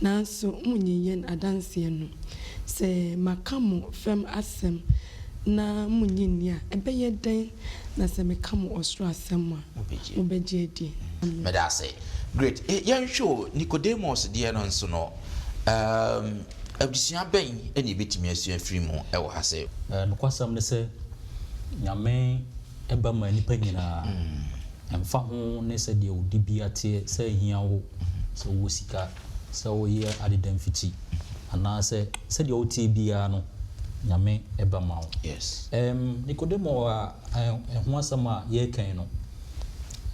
nanso monnye yɛn adanseɛ no. Sɛ maka mo fam asɛm na monnye nni a, ɛbɛyɛ dɛn na sɛ meka mo ɔsoro asɛm a, mobɛgye adi? Meda ase. Great. Yɛnhwɛ o, Nicodemus deɛ no nso no, um, adesua bɛn na yɛbɛtumi asua afiri mu wɔ ha sɛ? Nokwasɛm ne sɛ, Nyame ba ma nnipa nyinaa, ɛmfa ho ne sɛdeɛ wo dibea teɛ, sɛ ahia wo, sɛ wowɔ sika, sɛ woyɛ adedamfikyi, anaasɛ sɛdeɛ woteɛ biara no, Nyame ba ma wo. Ɛɛm, Nikodemo a ɛho asɛm a yɛreka yi no,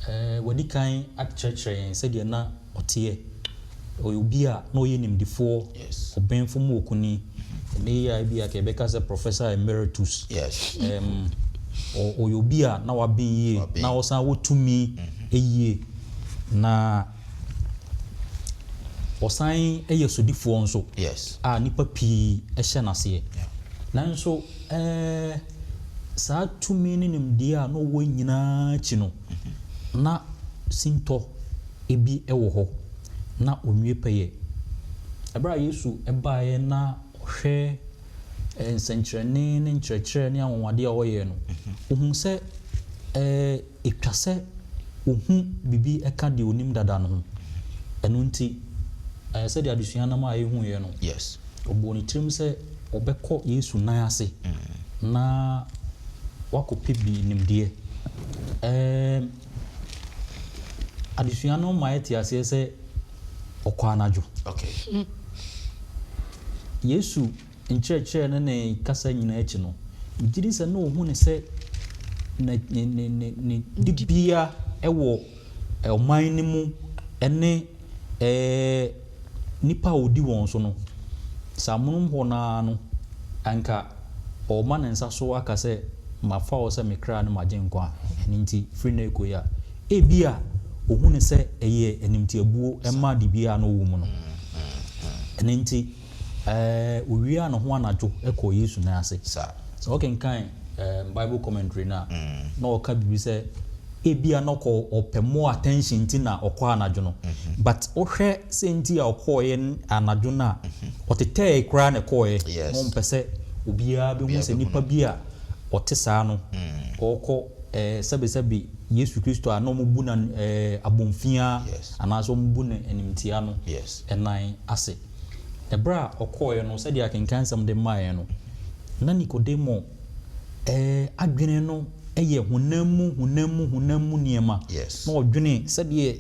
ɛɛ, wadi kan akyerɛkyerɛ yɛn sɛdeɛ na ɔteɛ. Ɔyɛ obi a na ɔyɛ nimdefoɔ, ɔbenfo mu okuni. Ɛnnɛ yi a ebia anka yɛbɛka sɛ Professor Emeritus. Ɛɛm, ɔyɛ obi a na waben yie, na ɔsan wɔ tumi yie, na ɔsan yɛ sodifoɔ nso a nnipa pii hyɛ n'aseɛ. Nanso ɛɛ, saa tumi ne nimdeɛ a na ɔwɔ nyinaa akyi no, na sintɔ bi wɔ hɔ, na ɔnwie pɛyɛ. Ɛberɛ a Yesu baeɛ na ɔhwɛ nsɛnkyerɛnne ne nkyerɛkyerɛ ne anwanwadeɛ a ɔyɛɛ no, ɔhuu sɛ ɛtwa sɛ ɔhu biribi ka deɛ ɔnim dada no ho. Ɛno nti, sɛdeɛ adesua no maa yɛhuiɛ no, ɔbɔɔ ne tirim sɛ ɔbɛkɔ Yesu nan ase na wakɔpɛ bi nimdeɛ. Adesua no ma yɛte aseɛ sɛ ɔkɔ anadwo. Yesu nkyerɛkyerɛ ne ne kasa nyinaa akyi no, megye di sɛ na ɔhu no sɛ ne ne ne ne ne dibea wɔ ɔman no mu ne ɛɛ nnipa a ɔdi wɔn so no, sɛ amonom hɔ no ara no, anka ɔrema ne nsa so aka sɛ. Mafa wo sɛ me kra ne m'agyenkwa, ɛno nti firi nnɛ rekɔ yi a, ebia ɔhu no sɛ ɛyɛ animtiabuo ma dibea a na ɔwɔ mu no. Ɛno nti, ɔwiaa ne ho anadwo kɔɔ Yesu nan ase. Sɛ wokenkan Bible commentary no a, na ɔka biribi sɛ ebia na ɔkɔ ɔpɛ more attention nti na ɔkɔɔ anadwo no. But wohwɛ sɛ nti a ɔkɔɔeɛ anadwo no a, ɔtetɛɛe koraa na ɛkɔɔeɛ. Na ɔmpɛ sɛ obiara bɛhu sɛ nipa bi a ɔte saa no, ɔrekɔ sɛbesɛbe Yesu Kristo a na wɔbu no abomfiaa anaasɛ wɔbu no animtia no nan ase. Ɛberɛ a ɔkɔeɛ no, sɛdeɛ akenkansɛm de maeɛ no, na Nikodemo adwene no yɛ honam mu, honam mu, honam mu nneɛma. Na ɔdwene sɛdeɛ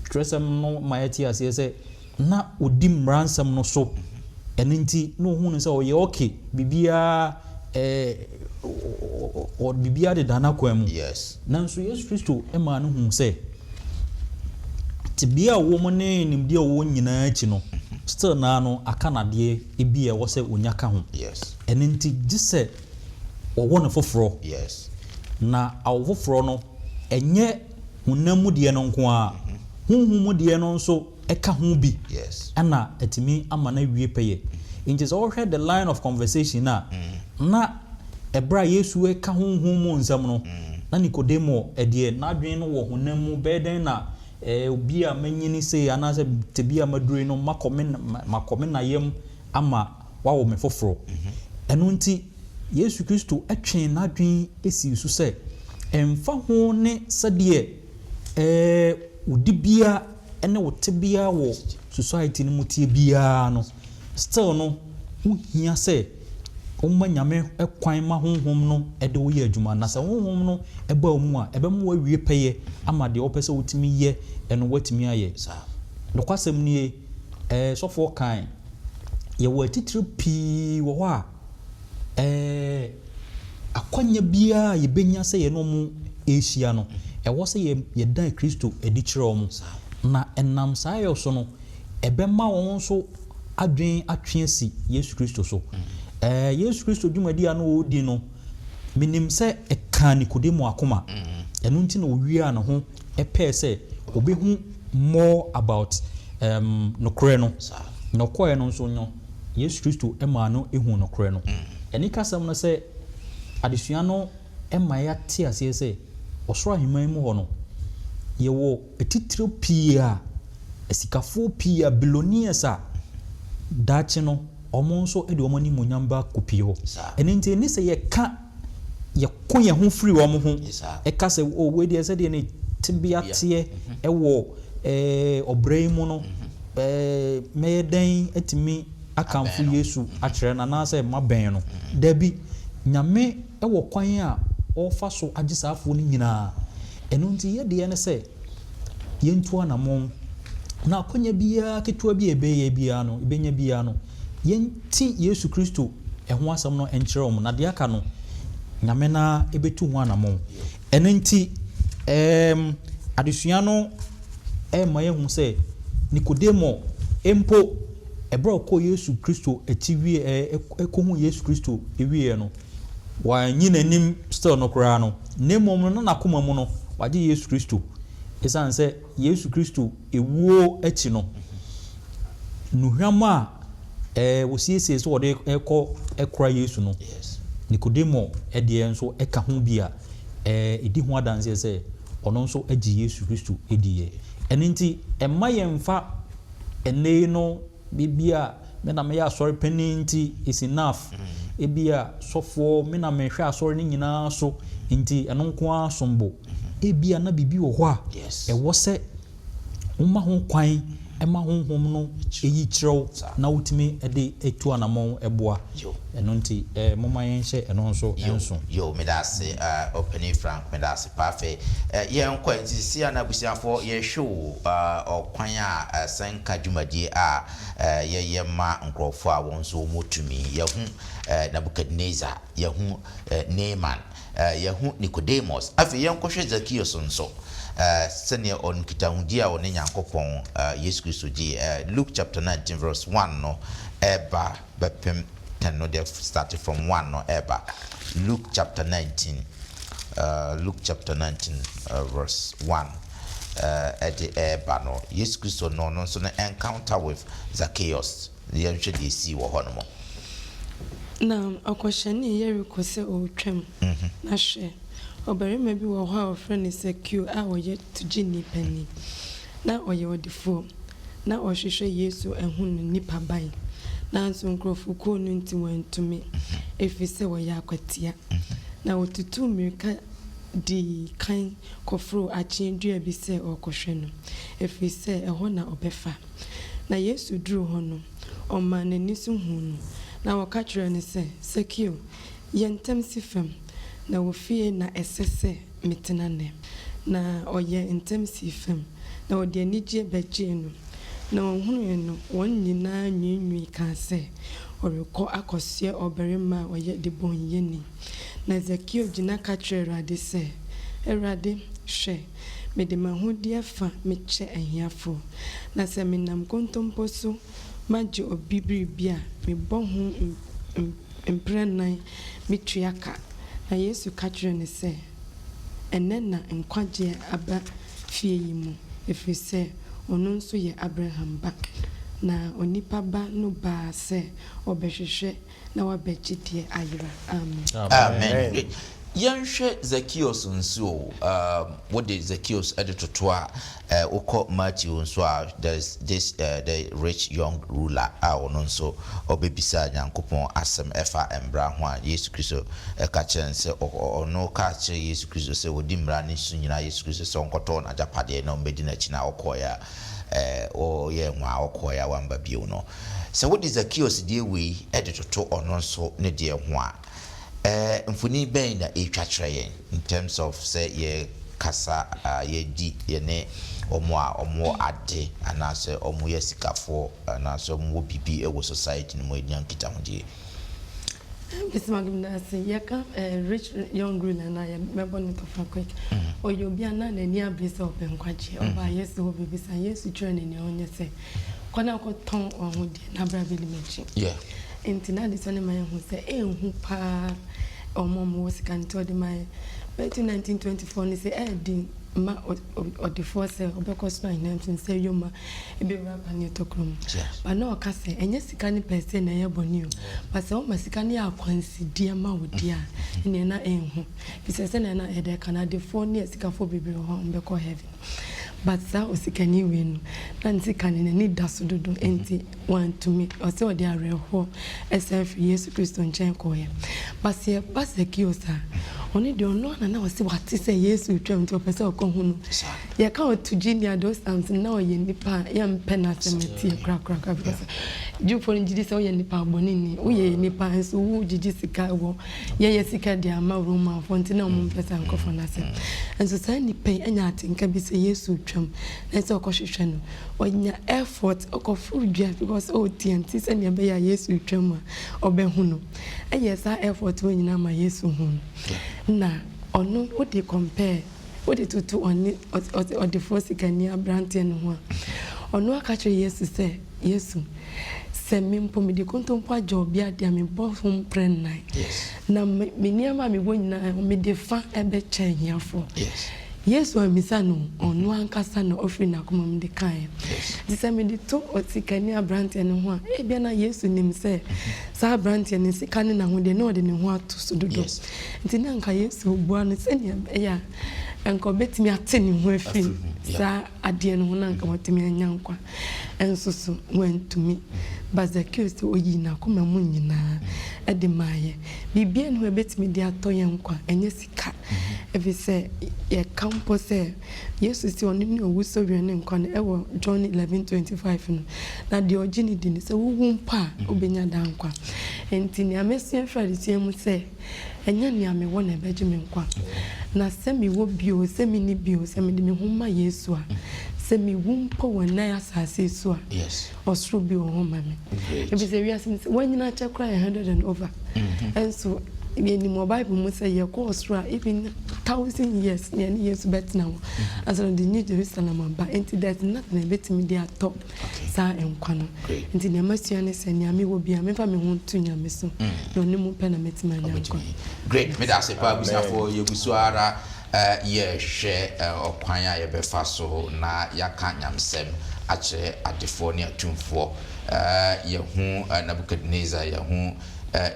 twerɛsɛm no ma yɛte aseɛ sɛ na ɔdi mmaransɛm no so. Ɛno nti, na ɔhu no sɛ ɔyɛ okay, biribiara biribiara deda n'akwan mu. Nanso Yesu Kristo maa no huu sɛ tebea a ɔwɔ mu ne nimdeɛ a ɔwɔ nyinaa akyi no, still naa no aka no adeɛ bi a ɛwɔ sɛ ɔnya ka ho. Ɛno nti gye sɛ wɔwɔ no foforɔ. Na awo foforɔ no, ɛnyɛ honam mu deɛ no nko ara, honhom mu deɛ no nso ka ho bi na atumi ama no awie pɛyɛ. Nti sɛ wohwɛ the line of conversation no a, na ɛberɛ a Yesu reka honhom mu nsɛm no, na Nikodemo deɛ n'adwene no wɔ honam mu, bɛyɛ dɛn na obi a manyini sei anaasɛ tebea a maduru yi no makɔ me makɔ me na yam ama wawo me foforɔ. Ɛno nti Yesu Kristo twee n'adwene sii so sɛ ɛmfa ho ne sɛdeɛ wo dibea ne wo tebea wɔ society no mu teɛ biara no, still no, wo hia sɛ woma Nyame kwan ma Honhom no de wo yɛ adwuma. Na sɛ Honhom no ba wo mu a, ɛbɛma woawie pɛyɛ ama deɛ wopɛ sɛ wotumi yɛ no woatumi ayɛ. Nokwasɛm nie, sɔfoɔ kae, yɛwɔ atitire pii wɔ hɔ a, Ɛɛ, akwannya biara a yebenya sɛ yɛne wɔn rehyia no, ɛwɔ sɛ yɛdan Kristo adi kyerɛ wɔn. Na ɛnam saa yɛ so no, ɛbɛma wɔn nso adwene atwe asi Yesu Kristo so. Ɛɛ, Yesu Kristo dwumadi a na ɔredi no, minim sɛ ɛkaa Nikodemo akoma. Ɛno nti na owiaa ne ho pɛɛ sɛ obehu more about um, nokorɛ no. Na ɔkɔeɛ no nso no, Yesu Kristo maa no huu nokorɛ no. Anikasɛm no sɛ adesua no ma yɛate aseɛ sɛ ɔsoro ahemman mu hɔ no, yɛwɔ atitire pii a, asikafoɔ pii a, billionaires a, daakye no wɔn nso de wɔn animuonyam bɛakɔpie hɔ. Ɛno nti ɛnni sɛ yɛka yɛko yɛn ho firi wɔn ho ka sɛ, oh, wei deɛ sɛdeɛ ne tebea teɛ wɔ ɔbrɛ yi mu no, mɛyɛ dɛn atumi akamfo Yesu akyerɛ no anaasɛ mabɛn no? Dabi, Nyame wɔ kwan a ɔfa so agye saa afoɔ no nyinaa. Ɛno nti yɛ deɛ ne sɛ yɛntu anamɔn na akwanya biara ketewa bi a yɛbɛyɛ biara no, yɛbɛnya biara no, Yɛnte Yesu Kristo ho asɛm no nkyerɛ wɔn, na deɛ aka no, Nyame no ara bɛtu ho anamɔn. Ɛno nti, ɛɛm, adesua no rema yɛahu sɛ Nikodemo mpo, ɛberɛ a ɔkɔɔ Yesu Kristo akyi wie, ɛɛ, kɔhuu Yesu Kristo wieɛ no, wanyi n'anim still no koraa no, na mmom no, na n'akoma mu no, wagye Yesu Kristo. Ɛsiane sɛ Yesu Kristo wuo akyi no, nnuhwam a wɔsiesiee sɛ wɔde rekɔ kora Yesu no, Nikodemo deɛ nso ka ho bi a ɛdi ho adanseɛ sɛ ɔno nso gye Yesu Kristo diiɛ. Ɛno nti, mma yɛmfa ɛnnɛ yi no Ebia me na meyɛ asɔre panin nti it's enough. Ebia sɔfoɔ me na mehwɛ asɔre no nyinaa so nti ɛno nko ara som bo. Ebia na biribi wɔ hɔ a ɛwɔ sɛ woma ho kwan ma honhom no yi kyerɛ wo na wotumi de tu anammɔn boa. Ɛno nti momma yɛnhyɛ ɛno nso nso. Yo, meda ase Ɔpanin Frank, meda ase paa. Afei yɛnkɔ, nti seesei a na abusuafoɔ yɛhwɛ o, ɔkwan a asɛnka dwumadie a yɛyɛ ma nkurɔfoɔ a wɔn nso wɔwɔ tumi. Yɛahu Nebuchadnezzar, yɛahu Naaman, yɛahu Nicodemus. Afei yɛnkɔhwɛ Zacchaeus nso, sɛdeɛ nkitahodie a ɔne Nyankopɔn, Yesu Kristo dii. Luke chapter 19 verse 1 no ɛba bɛpem. 10 no deɛ start from 1 no ɛreba. Luke chapter 19, Luke chapter 19 verse 1 ɛde ɛreba no, Yesu Kristo no ɔno nso no encounter with Zacchaeus. Yɛnhwɛ deɛ ɛsii wɔ hɔ nom. Na ɔkɔhyɛnee Yeriko sɛ ɔretwam, na hwɛ, ɔbarima bi wɔ hɔ a wɔfrɛ no Sakeo a ɔyɛ togyeni panin. Ná ɔyɛ ɔdefoɔ. Ná ɔrehwehwɛ Yesu ahu no nnipaban, nanso nkurɔfokuo no nti wantumi, ɛfiri sɛ wɔyɛ akwatia. Na ɔtutuu mmirika dii kan kɔforoo akyee dua bi sɛ ɔrekɔhwɛ no, ɛfiri sɛ ɛhɔ na ɔbɛfa. Na Yesu duruu hɔ no, ɔmaa n'ani so huu no, na ɔka kyerɛɛ no sɛ, Sakeo, yɛ ntɛm si fam, na wo fie na ɛsɛ sɛ metena nnɛ. Na ɔyɛɛ ntɛm sii fam, na ɔde anigyeɛ bɛgyee no. Na wɔhunuiɛ no, wɔn nyinaa nwiinwii kaa sɛ, Ɔrekɔ akɔsoɛ ɔbarima a ɔyɛ debɔneyɛni. Na Sakeo gyina ka kyerɛɛ Awurade sɛ, Awurade, hwɛ, mede m'ahodeɛ fa mekyɛ ahiafoɔ, na sɛ menam nkontompo so magye obi biribi a, mebɔ ho mprɛnnan metua ka. Na Yesu ka kyerɛɛ no sɛ, Ɛnnɛ na nkwagyeɛ aba fie yi mu, ɛfiri sɛ ɔno nso yɛ Abraham ba. Na Onipa Ba no baa sɛ ɔrebɛhwehwɛ na wabɛgye deɛ ayera. Amen. Amen. Yɛnhwɛ Zacchaeus nso o, um, wode Zacchaeus de toto a, eh, wokɔ Matthew nso a, there is this eh, the rich young ruler a ɔno nso ɔbɛbisa Nyankopɔn asɛm ɛfa mmara ho a Yesu Kristo ɛka kyerɛ no sɛ ɔno ka kyerɛ Yesu Kristo sɛ ɔdi mmara no so nyinaa, Yesu Kristo sɛ ɔnkɔtɔn n'agyapadeɛ na ɔmmɛdi n'akyi na ɔkɔeɛ a eh, ɔyɛɛ nwaa ɔkɔeɛ a wamba bio no. Sɛ wode Zakeus deɛ wei de toto ɔno nso ne deɛ ho a, mfoni bɛn na ɛretwa kyerɛ yɛn in terms of sɛ yɛkasa a yɛdi yɛne wɔn a wɔwɔ ade anaasɛ wɔyɛ asikafoɔ anaasɛ wɔwɔ biribi wɔ society no mu anya nkitahodie? Mr. Magumdasi, yɛka rich young ruler na mɛbɔ ne tɔfa quick. Ɔyɛ obi a na n'ani abere sɛ ɔpɛ nkwagyeɛ. Ɔbaa Yesu hɔ bɛbisa. Yesu kyerɛɛ no nea ɔnyɛ sɛ, Kɔ na kɔtɔn w'ahodeɛ na bra bɛdi m'akyi. Nti n'adesua no ma yɛhu sɛ ɛnhu paa wɔn a wɔwɔ sika nti ɔde ma yɛn. Matthew 19:24 no sɛ ɛyɛ den ma ɔdefoɔ sɛ ɔbɛkɔ soro ahennwa mu sen sɛ yoma bɛwura paneɛ tokuro mu. But na ɔka sɛ ɛnyɛ sika no per se na ɛyɛ bɔne o, but sɛ woma sika no yɛ akwansideɛ ma wo deɛ a, ɛnneɛ na ɛnhu. Ɛfiri sɛ sɛdeɛ na yɛde ka no, adefoɔ ne asikafoɔ bebree wɔ hɔ a wɔbɛkɔ heaven. But saa osikani wei no, na ne sika no n'ani da so dodo nti wantumi. Ɔsɛ ɔde awerɛhoɔ san firi Yesu Kristo nkyɛn kɔeɛ. But sɛ yɛba Zacchaeus a, ɔno deɛ ɔno ara na na ɔse wate sɛ Yesu retwam nti ɔpɛ sɛ ɔkɔhu no. Yɛka ɔtogyeni a those times no na ɔyɛ nipa a yɛmpɛ n'asɛm atie korakorakora because Jewfoɔ no gyedi sɛ woyɛ nipa bɔneni, woyɛ nipa nso wogyegye sika wɔ Yɛyɛ sika de ama Romanfoɔ nti na wɔmpɛ saa nkurɔfoɔ no asɛm. Nso saa nipa yi anya atenka bi sɛ Yesu retwam na ɛsɛ sɛ ɔkɔhwehwɛ no. Ɔnya effort, ɔkɔforo dua because ɔretia nti sɛdeɛ ɛbɛyɛ a Yesu retwam a ɔbɛhu no. Ɛyɛ saa effort wei nyinaa ma Yesu hu no. Na ɔno wode compare, wode toto ɔne ɔdefoɔ sikani aberanteɛ no ho a, ɔno aka kyerɛ Yesu sɛ, Yesu, sɛ me mpo mede kontompo agye ɔbea de a, mebɔ ho mprɛ nnan, na me nneɛma a mewɔ nyinaa, mede fã bɛkyɛ ahiafoɔ. Yesu ammisa no, ɔno ankasa na ɔfiri n'akoma mu de kaeɛ. Nti sɛ mede to osikani aberanteɛ no ho a, ebia na Yesu nim sɛ saa aberanteɛ no sika ne n'ahodeɛ, na ɔde ne ho ato so dodo. Nti na anka Yesu rebua no sɛdeɛ ɛbɛyɛ a anka ɔbɛtumi ate ne ho afiri saa adeɛ no ho na anka watumi anya nkwa. Nso so wantumi. But Zacchaeus de, ɔyii n'akoma mu nyinaa de maeɛ. Biribiara nni hɔ a yɛbɛtumi de atɔ yɛn nkwa, ɛnyɛ sika. Ɛfiri sɛ yɛka mpo sɛ Yesu se ɔno ne owusɔreɛ ne nkwa no ɛwɔ John 11:25 no. Na deɛ ɔgye no di no, sɛ wowu mpo a, wobɛnya daa nkwa. Enti nea masua afiri adesua mu sɛ, Ɛnyɛ nea mewɔ na ɛbɛgye me nkwa. Na sɛ mewɔ bi oo, sɛ minni bi oo, sɛ mede me ho ma Yesu a, sɛ miwu mpo wɔ nnɛ asase yi so a, ɔsoro bi wɔ hɔ ma me. Efisɛ wiase mu sɛ woanyin akyɛ koraa yɛ hundred and over. Nso yɛnim wɔ Bible mu sɛ yɛkɔ ɔsoro a, even. 1000 years na yɛne Yesu bɛtena hɔ ansa na ɔde New Jerusalem aba. Enti there's nothing a yɛbɛtumi de atɔ saa nkwa no. Nti nea masua ne sɛ nea mewɔ biara memfa me ho nto Nyame so na ɔno mu pɛ na mɛtumi anya nkwa. Great, meda ase paa abusuafoɔ, yɛgu so ara yɛrehwɛ ɔkwan a yɛbɛfa so na yɛaka nyamesɛm akyerɛ adefoɔ ne atumfoɔ. Yɛahu Nebuchadnezzar, yɛahu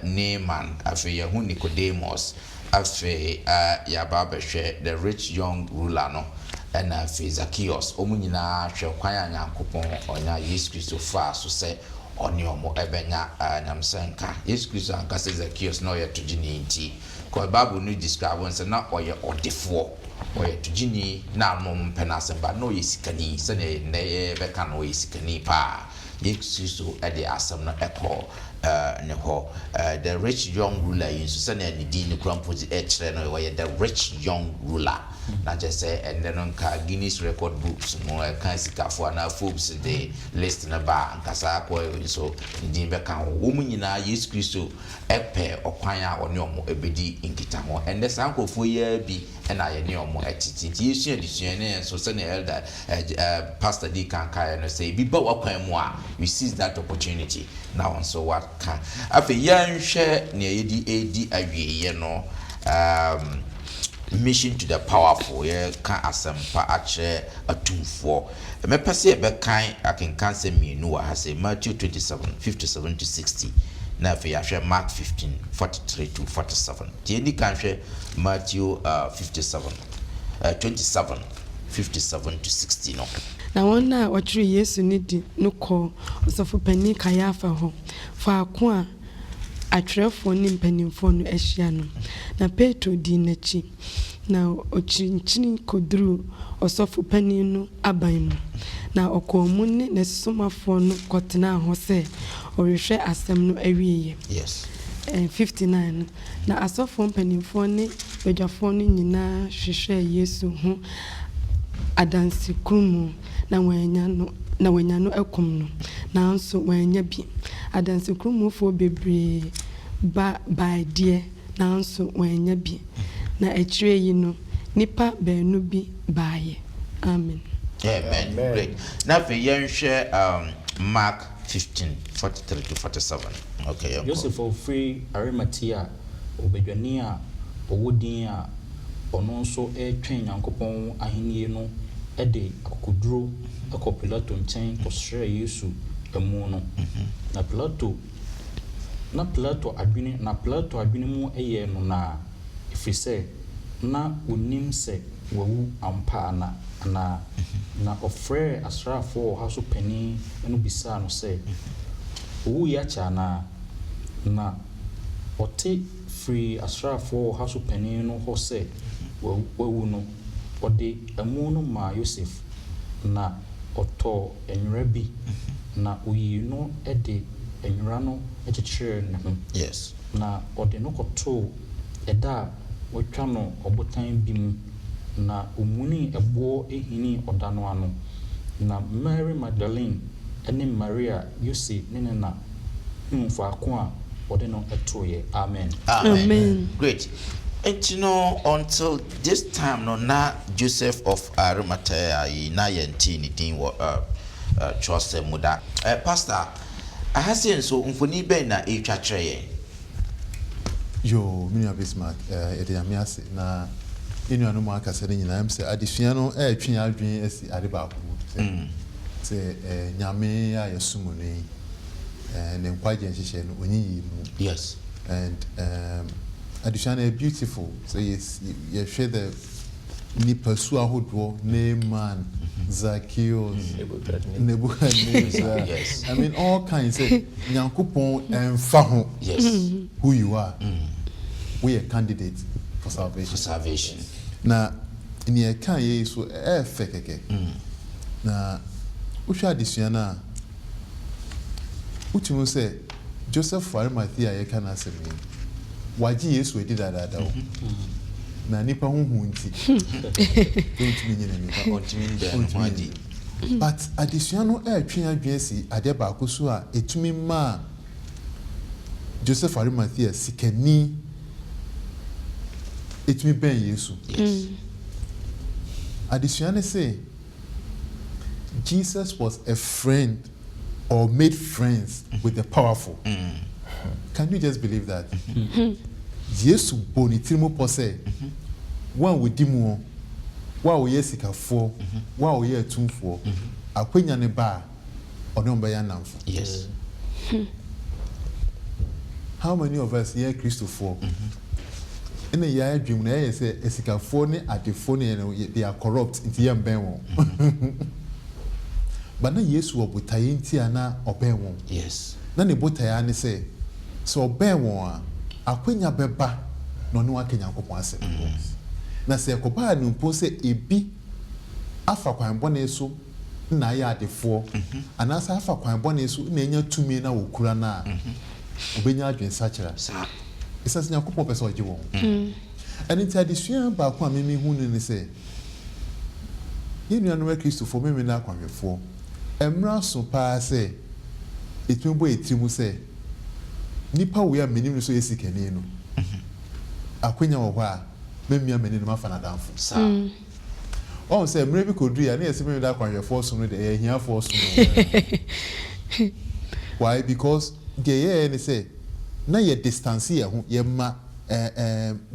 Naaman, afei yɛahu Nicodemus, afei yɛaba abɛhwɛ the rich young ruler no, ɛna afei Zacchaeus. Wɔn nyinaa hwɛ kwan a Nyankopɔn ɔnya Yesu Kristo faa so sɛ ɔne wɔn bɛnya nyamesɛnka. Yesu Kristo anka sɛ Zacchaeus na ɔyɛ togyeni nti, cause Bible no describe no sɛ na ɔyɛ ɔdefoɔ, ɔyɛ togyeni na na wɔn mpɛ n'asɛm but na ɔyɛ sikani, sɛdeɛ nnɛ yɛbɛka no ɔyɛ sikani paa. Yesu Kristo de asɛm no kɔɔ ne hɔ. The rich young ruler yi nso, sɛnea ne din no kura mpo kyerɛ no, ɔyɛ the rich young ruler. Na kyerɛ sɛ ɛnnɛ no nka Guinness Record Books mu ɛka asikafo anaa Forbes de list no ba a, nka saa akoa yi nso ne din bɛka ho. Wɔn nyinaa Yesu Kristo pɛɛ ɔkwan a ɔne wɔn bɛdi nkitaho. Ɛnnɛ saa nkurɔfoɔ yi ara bi na yɛne wɔn tete. Nti yɛsua adesua yi na yɛn nso sɛnea Elder eh, Pastor dii kan kaeɛ no, sɛ ebi ba w'akwan mu a, you seize that opportunity na wo nso woaka. Afei yɛnhwɛ nea yɛde redi awieeɛ no, um, mission to the powerful, yɛka asɛmpa akyerɛ atumfoɔ. Mɛpɛ sɛ yɛbɛkan akenkansɛm mmienu wɔ ha sɛ Matthew 27, 57 to 60, na afei yɛahwɛ Mark 15, 43 to 47. Nti yɛnni kan hwɛ Matthew uh, 57, uh, 27, 57 to 60 no. Na wɔn a wɔkyeree Yesu no de no kɔɔ Ɔsɔfopanin Kaiafa hɔ, faako a atwerɛfoɔ ne mpanimfoɔ no ahyia no. Na Petro dii n'akyi, na ɔkyinkyini kɔduruu ɔsɔfo panin no aban mu, na ɔkɔɔ mu ne n'asomafoɔ no kɔtenaa hɔ sɛ ɔrehwɛ asɛm no awieeɛ. 59 no, na asɔfoɔ mpanimfoɔ ne badwafoɔ no nyinaa hwehwɛɛ Yesu ho adansekurumu na wɔanya no, na wɔanya no akum no, nanso wɔannya bi. Adansekurumufoɔ bebree ba bae deɛ, nanso wɔannya bi. Na akyire yi no, nnipa baanu bi baeɛ. Amen. Amen. Great. Na afei yɛnhwɛ um, Mark 15, 43 to 47. Okay, yɛnkɔ. Yosef a ɔfiri Arimatea, ɔbadwani a ɔwɔ din a ɔno nso retwɛn Nyankopɔn ahennie no de akokoduro kɔɔ Pilato nkyɛn kɔsrɛɛ Yesu amu no. Na Pilato na Pilato adwene na Pilato adwene mu yɛɛ no naa, ɛfiri sɛ na ɔnnim sɛ wawu ampa ana anaa. Na ɔfrɛɛ asraafoɔ ɔha so panin no bisaa no sɛ, Ɔwuiɛ akyɛ anaa? Na ɔte firii asraafoɔ ɔha so panin no hɔ sɛ wawu no, ɔde amu no maa Yosef, na ɔtɔɔ nwera bi, na ɔyii no de nwera no kyekyeree ne ho, na ɔde no kɔtoo ɛda a wɔatwa no ɔbotan bi mu, na ɔmunii ɛboɔ hinii ɔda no ano. Na Mary Magdalene ne Maria, Yose ne ne na, hunuu faako a wɔde no toeɛ. Amen. Amen. Great. Nti no until this time no na Joseph of Arimathea yi na yɛntee ne din wɔ twerɛsɛm mu da. Pastor, aha sei nso mfoni bɛn na ɛretwa kyerɛ yɛn? Yoo, me nua Bismarck, yɛda Nyame ase na yɛn nuanom a akasa no nyinaa, ɛm sɛ adesua no ɛretwe yɛn adwene asi ade baako mu sɛ, sɛ Nyame a yɛsom no yi, ne nkwagyeɛ nhyehyɛɛ no, ɔnyiyi mu. Yes. And um, adesua no ɛyɛ beautiful, sɛ yɛhwɛ the nipasu ahodoɔ, Naaman, Zacchaeus, Nebuchadnezzar, Yes. I mean all kinds sɛ Nyankopɔn ɛmfa ho Yes. who you are, woyɛ candidate for salvation. For salvation. Na nea ɛka yɛ yi so ɛyɛ fɛ kɛkɛ. Na wohwɛ adesua no a, wotumi hu sɛ Joseph Arimathea a yɛreka n'asɛm yi, wagye Yesu adi dadaada o, na nnipa ho hu nti, ɔntumi nyi n'ani. Ɔntumi nda ne ho adi. But adesua no retwe adwene asi adeɛ baako so a ɛtumi maa Joseph Arimathea sikani. tumi bɛn Yesu? Adesua no se, Jesus was a friend or made friends with the powerful. Can you just believe that? Yesu bɔɔ ne tirim pɔ sɛ, wɔn a wɔdi muɔ, wɔn a wɔyɛ asikafoɔ, wɔn a wɔyɛ atumfoɔ, akwanya no ba a, ɔne wɔn bɛyɛ nnamfo. How many of us yɛn Kristofoɔ ɛna yɛn adwene mu na yɛyɛ sɛ asikafoɔ ne adefoɔ ne yɛn no they are corrupt nti yɛn mbɛn wɔn. But na Yesu wɔ botaeɛ nti a na ɔbɛn wɔn. Na ne botaeɛ ara ne sɛ sɛ ɔbɛn wɔn a akwanya bɛba na ɔne wɔn aka Nyankopɔn asɛm. Na sɛ ɛkɔbaa no mpo sɛ ebi afa kwan bɔne so na ayɛ adefoɔ, anaasɛ afa kwan bɔne so na anya tumi no a wɔkura no a, wɔbɛnya adwensakyera. Ɛsiane sɛ Nyankopɔn pɛ sɛ ɔgye wɔn. Ɛno nti adesua baako a me mehu no ne sɛ, yɛn nuanom Akristofoɔ, Memeneda akwanhwɛfoɔ, ɛmmra so paa sɛ yɛtumi bɔ yɛn tiri mu sɛ, nipa wei a menim no sɛ ɔyɛ sikani no, akwanya wɔ hɔ a mɛmia m'ani na mafa no adamfo. Wahu sɛ mmerɛ bi kɔduruiɛ a na yɛse Memeneda akwanhwɛfoɔ som no deɛ ɛyɛ ahiafoɔ som o. Why? Because deɛ yɛyɛ ne sɛ na yɛ distance yɛn ho, yɛma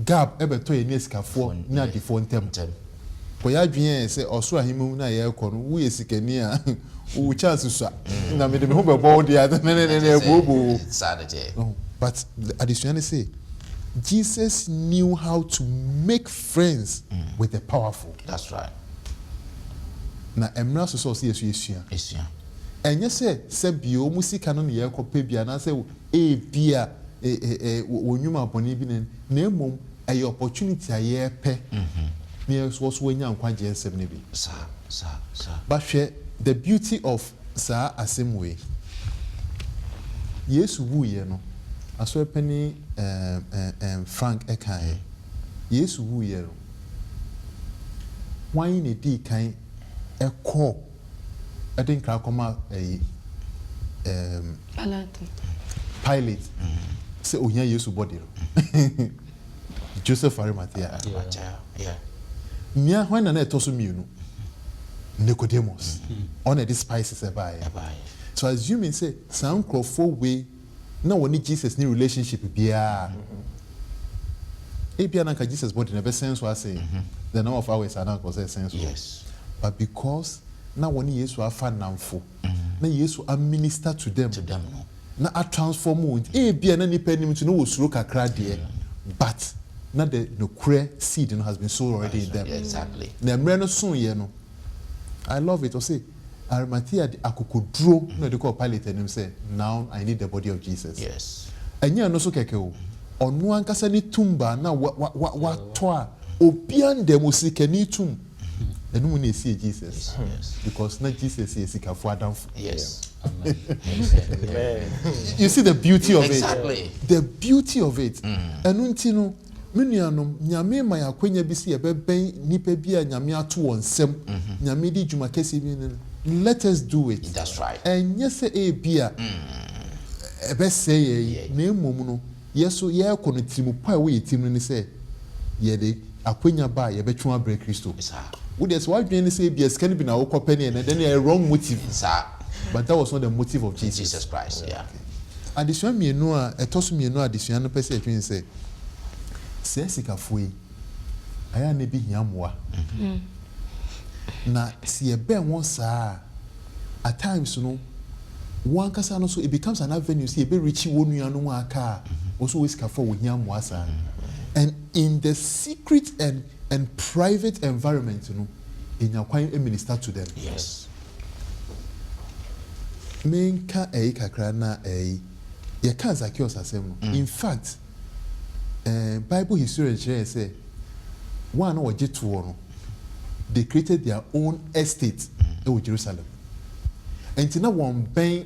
gap bɛtɔ yɛne asikafoɔ ne adefoɔ ntam. Kɔ yɛn adwene yɛ sɛ ɔsoro ahemman mu no a yɛrekɔ no, woyɛ sikani a wo chance sua na mede me ho bɛbɔ wo deɛ a ne ne ne ne ɛbooboo. But adesua ne se Jesus knew how to make friends with the powerful. That's right. Na ɛmmra so sɛ ɔsɛ yɛso yɛsua. Esua. Ɛnyɛ sɛ sɛ bio wɔn sika no na yɛrekɔpɛ bi anaasɛ ebia wɔn nnwuma bɔne bi na na mmom ɛyɛ opportunity a yɛrepɛ na yɛn nso wɔso wɔanya nkwagyeɛ nsɛm no bi. Saa, saa, saa. But hwɛ the beauty of saa asɛm wei. Yesu wuiɛ no, Asɔre panin ɛɛm Frank kaeɛ, Yesu wuiɛ no, hwan na ɛdii kan kɔɔ de nkra kɔma ɛyi ɛɛm Pilate sɛ ohia Yesu body no? Joseph Arimathea. Nea hwan na na ɛtɔ so mmienu? Nicodemus. Ɔno na ɛde spices ɛbaeɛ. So assuming sɛ saa nkurɔfoɔ wei na wɔne Jesus ni relationship biara, ebia na anka Jesus body no ɛbɛsɛn so asen the number of hours a na anka ɔsɛ ɛsɛn so. But because na wɔne Yesu afa nnamfo, na Yesu a minister to them, na a transform wɔn nti, ebia na nnipa anim nti na wɔsuro kakra deɛ, but na the nokorɛ seed no has been sown already in them. Na mmerɛ no soeɛ no, I love it, ɔse Arimathea de akokoduro na ɔde kɔɔ Pilate anim sɛ, Now I need the body of Jesus. Ɛnyɛ ɛno so kɛkɛ o, ɔno ankasa ne tomb a na watɔ a obiara nda mu, osikani tomb, ɛno mu na ɛsiee Jesus because na Jesus yɛ sikafoɔ adamfo. You see the beauty of it? The beauty of it. Ɛno nti no, Me nuanom, Nyame ma yɛn akwanya bi sɛ yɛbɛbɛn nnipa bi a Nyame ato wɔn nsam, Nyame de dwuma kɛseɛ bi no, let us do it. Ɛnyɛ sɛ ebia ɛbɛsɛe yɛn, na mmom no, yɛ so yɛrekɔ no, tirimupɔ a ɛwɔ yɛn tirim no ne sɛ yɛde akwanya ba a yɛbɛtwe wɔn abrɛ Kristo. Wo deɛ sɛ w'adwene ne sɛ ebia sika no bi na wokɔpɛ ne ɛnɛ, then ɛyɛ wrong motive. But that was not the motive of Jesus. Adesua mmienu a ɛtɔ so mmienu a adesua no pɛ sɛ yɛtwe ne sɛ, Saa asikafoɔ yi, ayɛ a na ebi hia mmoa. Na sɛ yɛbɛn wɔn saa a, at times no, wɔn ankasa no nso, it becomes an avenue sɛ yɛbɛ reach wɔn nuanom a aka a wɔn nso wɔ sikafoɔ a wɔhia mmoa saa. And in the secret and and private environment no, yɛnya kwan minister to them. Yes. Menka ɛyi kakra na ɛyi, yɛka Zacchaeus asɛm no, in fact, Eh, Bible historian kyerɛ yɛn sɛ wɔn a na wɔgye toɔ no, they created their own estate wɔ Jerusalem. Nti na wɔn bɛn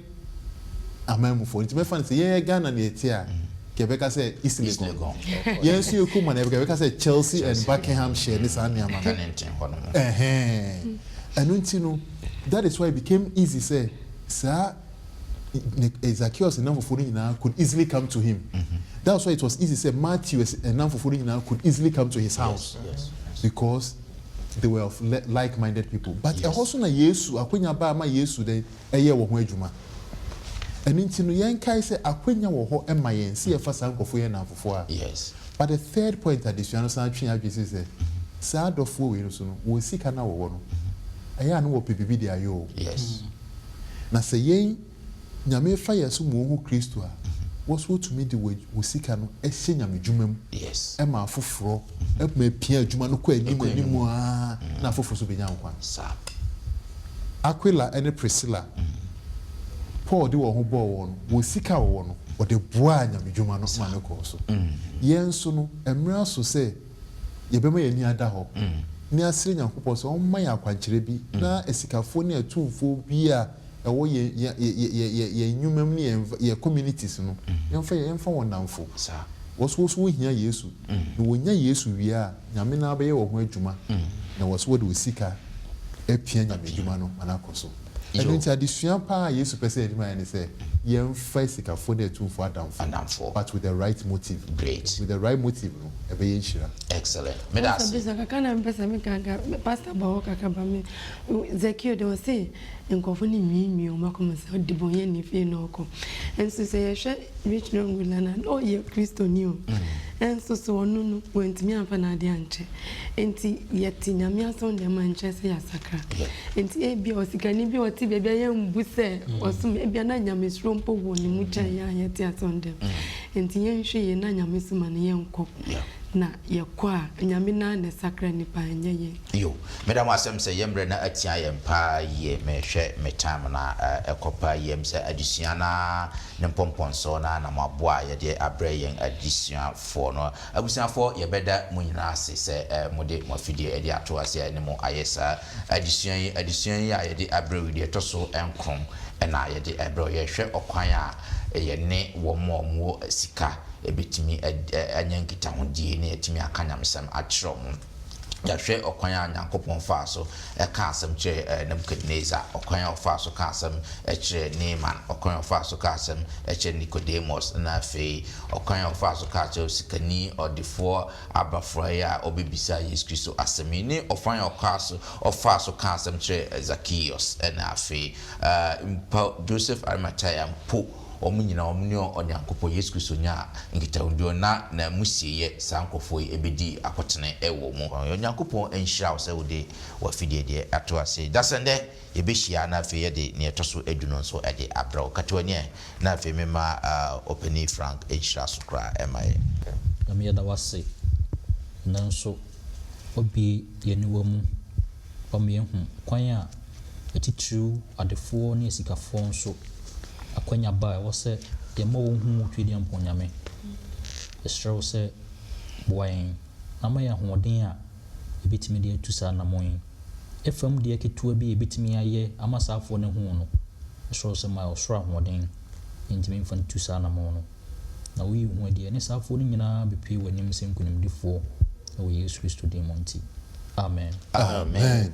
amanmufoɔ. Nti mɛfa no sɛ yɛn Ghana na yɛte a, nka yɛbɛka sɛ East Legon. Yɛn nso yɛ kurom a na yɛbɛka sɛ Chelsea and Buckinghamshire ne saa nneɛma no. Ɛhɛn. Ɛno nti no, that is why it became easy sɛ saa. Zacchaeus nnamfofoɔ no nyinaa could easily come to him. That's why it was easy sɛ Matthew nnamfofoɔ no nyinaa could easily come to his house because they were of like-minded people. But ɛhɔ so na Yesu, akwanya baa ma Yesu dɛn ɛyɛɛ wɔn ho adwuma. Ɛno nti no yɛnkae sɛ akwanya wɔ hɔ ma yɛn sɛ yɛfa saa nkurɔfoɔ yi nnamfofoɔ a. But the third point adesua no san twe yɛn adwene si sɛ, saa adɔfoɔ wei no so no, wɔn sika no a wɔwɔ no, ɛyɛ a na wɔpɛ biribi de ayɛ o. Na sɛ yɛn, Nyame fa yɛn so ma wɔhu Kristo a, wɔ nso wɔtumi de wɔ sika no hyɛ Nyame dwuma mu ma afoforɔ, ma apia adwuma no kɔ anim anim ara na afoforɔ nso bɛnya nkwa. Aquila ne Priscilla, Paul de wɔn ho bɔɔ wɔn no, wɔn sika a wɔwɔ no, wɔde boaa Nyame dwuma no ma no kɔɔ so. Yɛn nso no, mmerɛ aso sɛ yɛbɛma yɛn ani ada hɔ na yɛasrɛ Nyankopɔn sɛ ɔmma yɛn akwankyerɛ bi na asikafoɔ ne atumfoɔ bi a ɛwɔ yɛn yɛn yɛn yɛn nnwuma mu ne yɛn yɛn communities no, yɛmfa yɛn yɛmfa wɔn nnamfo. Wɔn nso wɔn nso wɔhia Yesu. Na wɔnya Yesu wie a, Nyame no ara bɛyɛ wɔn ho adwuma na wɔn nso wɔde wɔn sika apia Nyame adwuma no ma no akɔ so. Ɛno nti adesua paa a Yesu pɛ sɛ yɛde ma yɛn ne sɛ yɛmfa asikafoɔ ne atumfoɔ adamfo but with the right motive. Great. With the right motive no, ɛbɛyɛ nhyira. Excellent. Meda Pastor ase. bisa kakra na mepɛ sɛ meka nka pastor bɔ hɔ kakra ba me Zakeo deɛ ɔse nkurɔfoɔ no nwiinwii wɔn akoma sɛ ɔdebɔnyɛni fie na ɔkɔ nso sɛ yɛhwɛ Rich young ruler no a na ɔyɛ Kristoni o nso so ɔno no wantumi amfa n'adeɛ ankyɛ nti yɛte Nyame asɔndɛm a nkyerɛ sɛ yɛasakra nti ebia ɔsikani bi a ɔte baabi a yɛmbu sɛ ɔsom ebia na Nyamesuro mpo wɔ ne mu kyɛn yɛn a yɛte asɔndɛm nti yɛnhwɛ yie na Nyame soma no yɛnkɔ na yɛkɔ a Nyame no ara na ɛsakra nipa ɛnyɛ yɛn. Yo, meda mo asɛm sɛ yɛn mmerɛ no atia yɛn paa yie, me hwɛ me time no a ɛkɔ paa yie, ɛm sɛ adesua no ara ne mpɔmpɔnsɔɔ no ara na mo aboa a yɛde abrɛ yɛn adesuafoɔ no. Abusuafoɔ yɛbɛda mo nyinaa ase sɛ mo de mo afidie de ato ase a yɛne mo ayɛ saa adesua yi, adesua yi a yɛde abrɛ wo yi deɛ ɛtɔ so nkron na yɛde abrɛ wo, yɛrehwɛ ɔkwan a yɛne wɔn a wɔwɔ sika bɛtumi anya nkitahodie na yɛatumi aka nyamesɛm akyerɛ wɔn. Yɛahwɛ ɔkwan a Nyankopɔn faa so kaa asɛm kyerɛɛ Nebukadnesar, ɔkwan a ɔfaa so kaa asɛm kyerɛɛ Naaman, ɔkwan a ɔfaa so kaa asɛm kyerɛɛ Nicodemus, na afei ɔkwan a ɔfaa so kaa kyerɛɛ osikani ɔdefoɔ abafra yi a ɔbɛbisaa Yesu Kristo asɛm yi, ne ɔkwan a ɔkaa so ɔfaa so kaa asɛm kyerɛɛ Zacchaeus, ɛna afei mpo Joseph Arimathea mpo. Wɔn nyinaa, wɔn ne Onyankopɔn, Yesu Kristo nyaa nkitahodie na n'amusieyɛ saa nkorɔfoɔ yi bɛdi akotene wɔ mu. Onyankopɔn nhyira wo sɛ wode w'afidie deɛ ato ase. Dasɛndɛ yɛbɛhyia na afei yɛde neɛ ɛtɔ so du no nso de abrɛ wo. Kata w'ani ɛ na afei memma Ɔpanin Frank nhyira so koraa mma yɛn. Nyame yɛda wo ase nanso wabue yɛn aniwa mu wama yɛahu kwan a atitiriw, adefoɔ ne asikafoɔ nso akwanya ba a ɛwɔ sɛ yɛma wɔhu wo Twedeampɔn Nyame. Yɛsrɛ wo sɛ boa yɛn na ma yɛn ahoɔden a yɛbɛtumi de atu saa anammɔn yi. Ɛfam deɛ ketewa bi a yɛbɛtumi ayɛ ama saa afoɔ no ahu wo no, yɛsrɛ wo sɛ ma yɛn ɔsoro ahoɔden na yɛntumi mfa ntu saa anammɔn no. Na woyi wo ho adi a, ɛne saa afoɔ no nyinaa bɛpue w'anim sɛ nkonimdifoɔ wɔ Yesu Kristo din mu nti. Amen. Amen.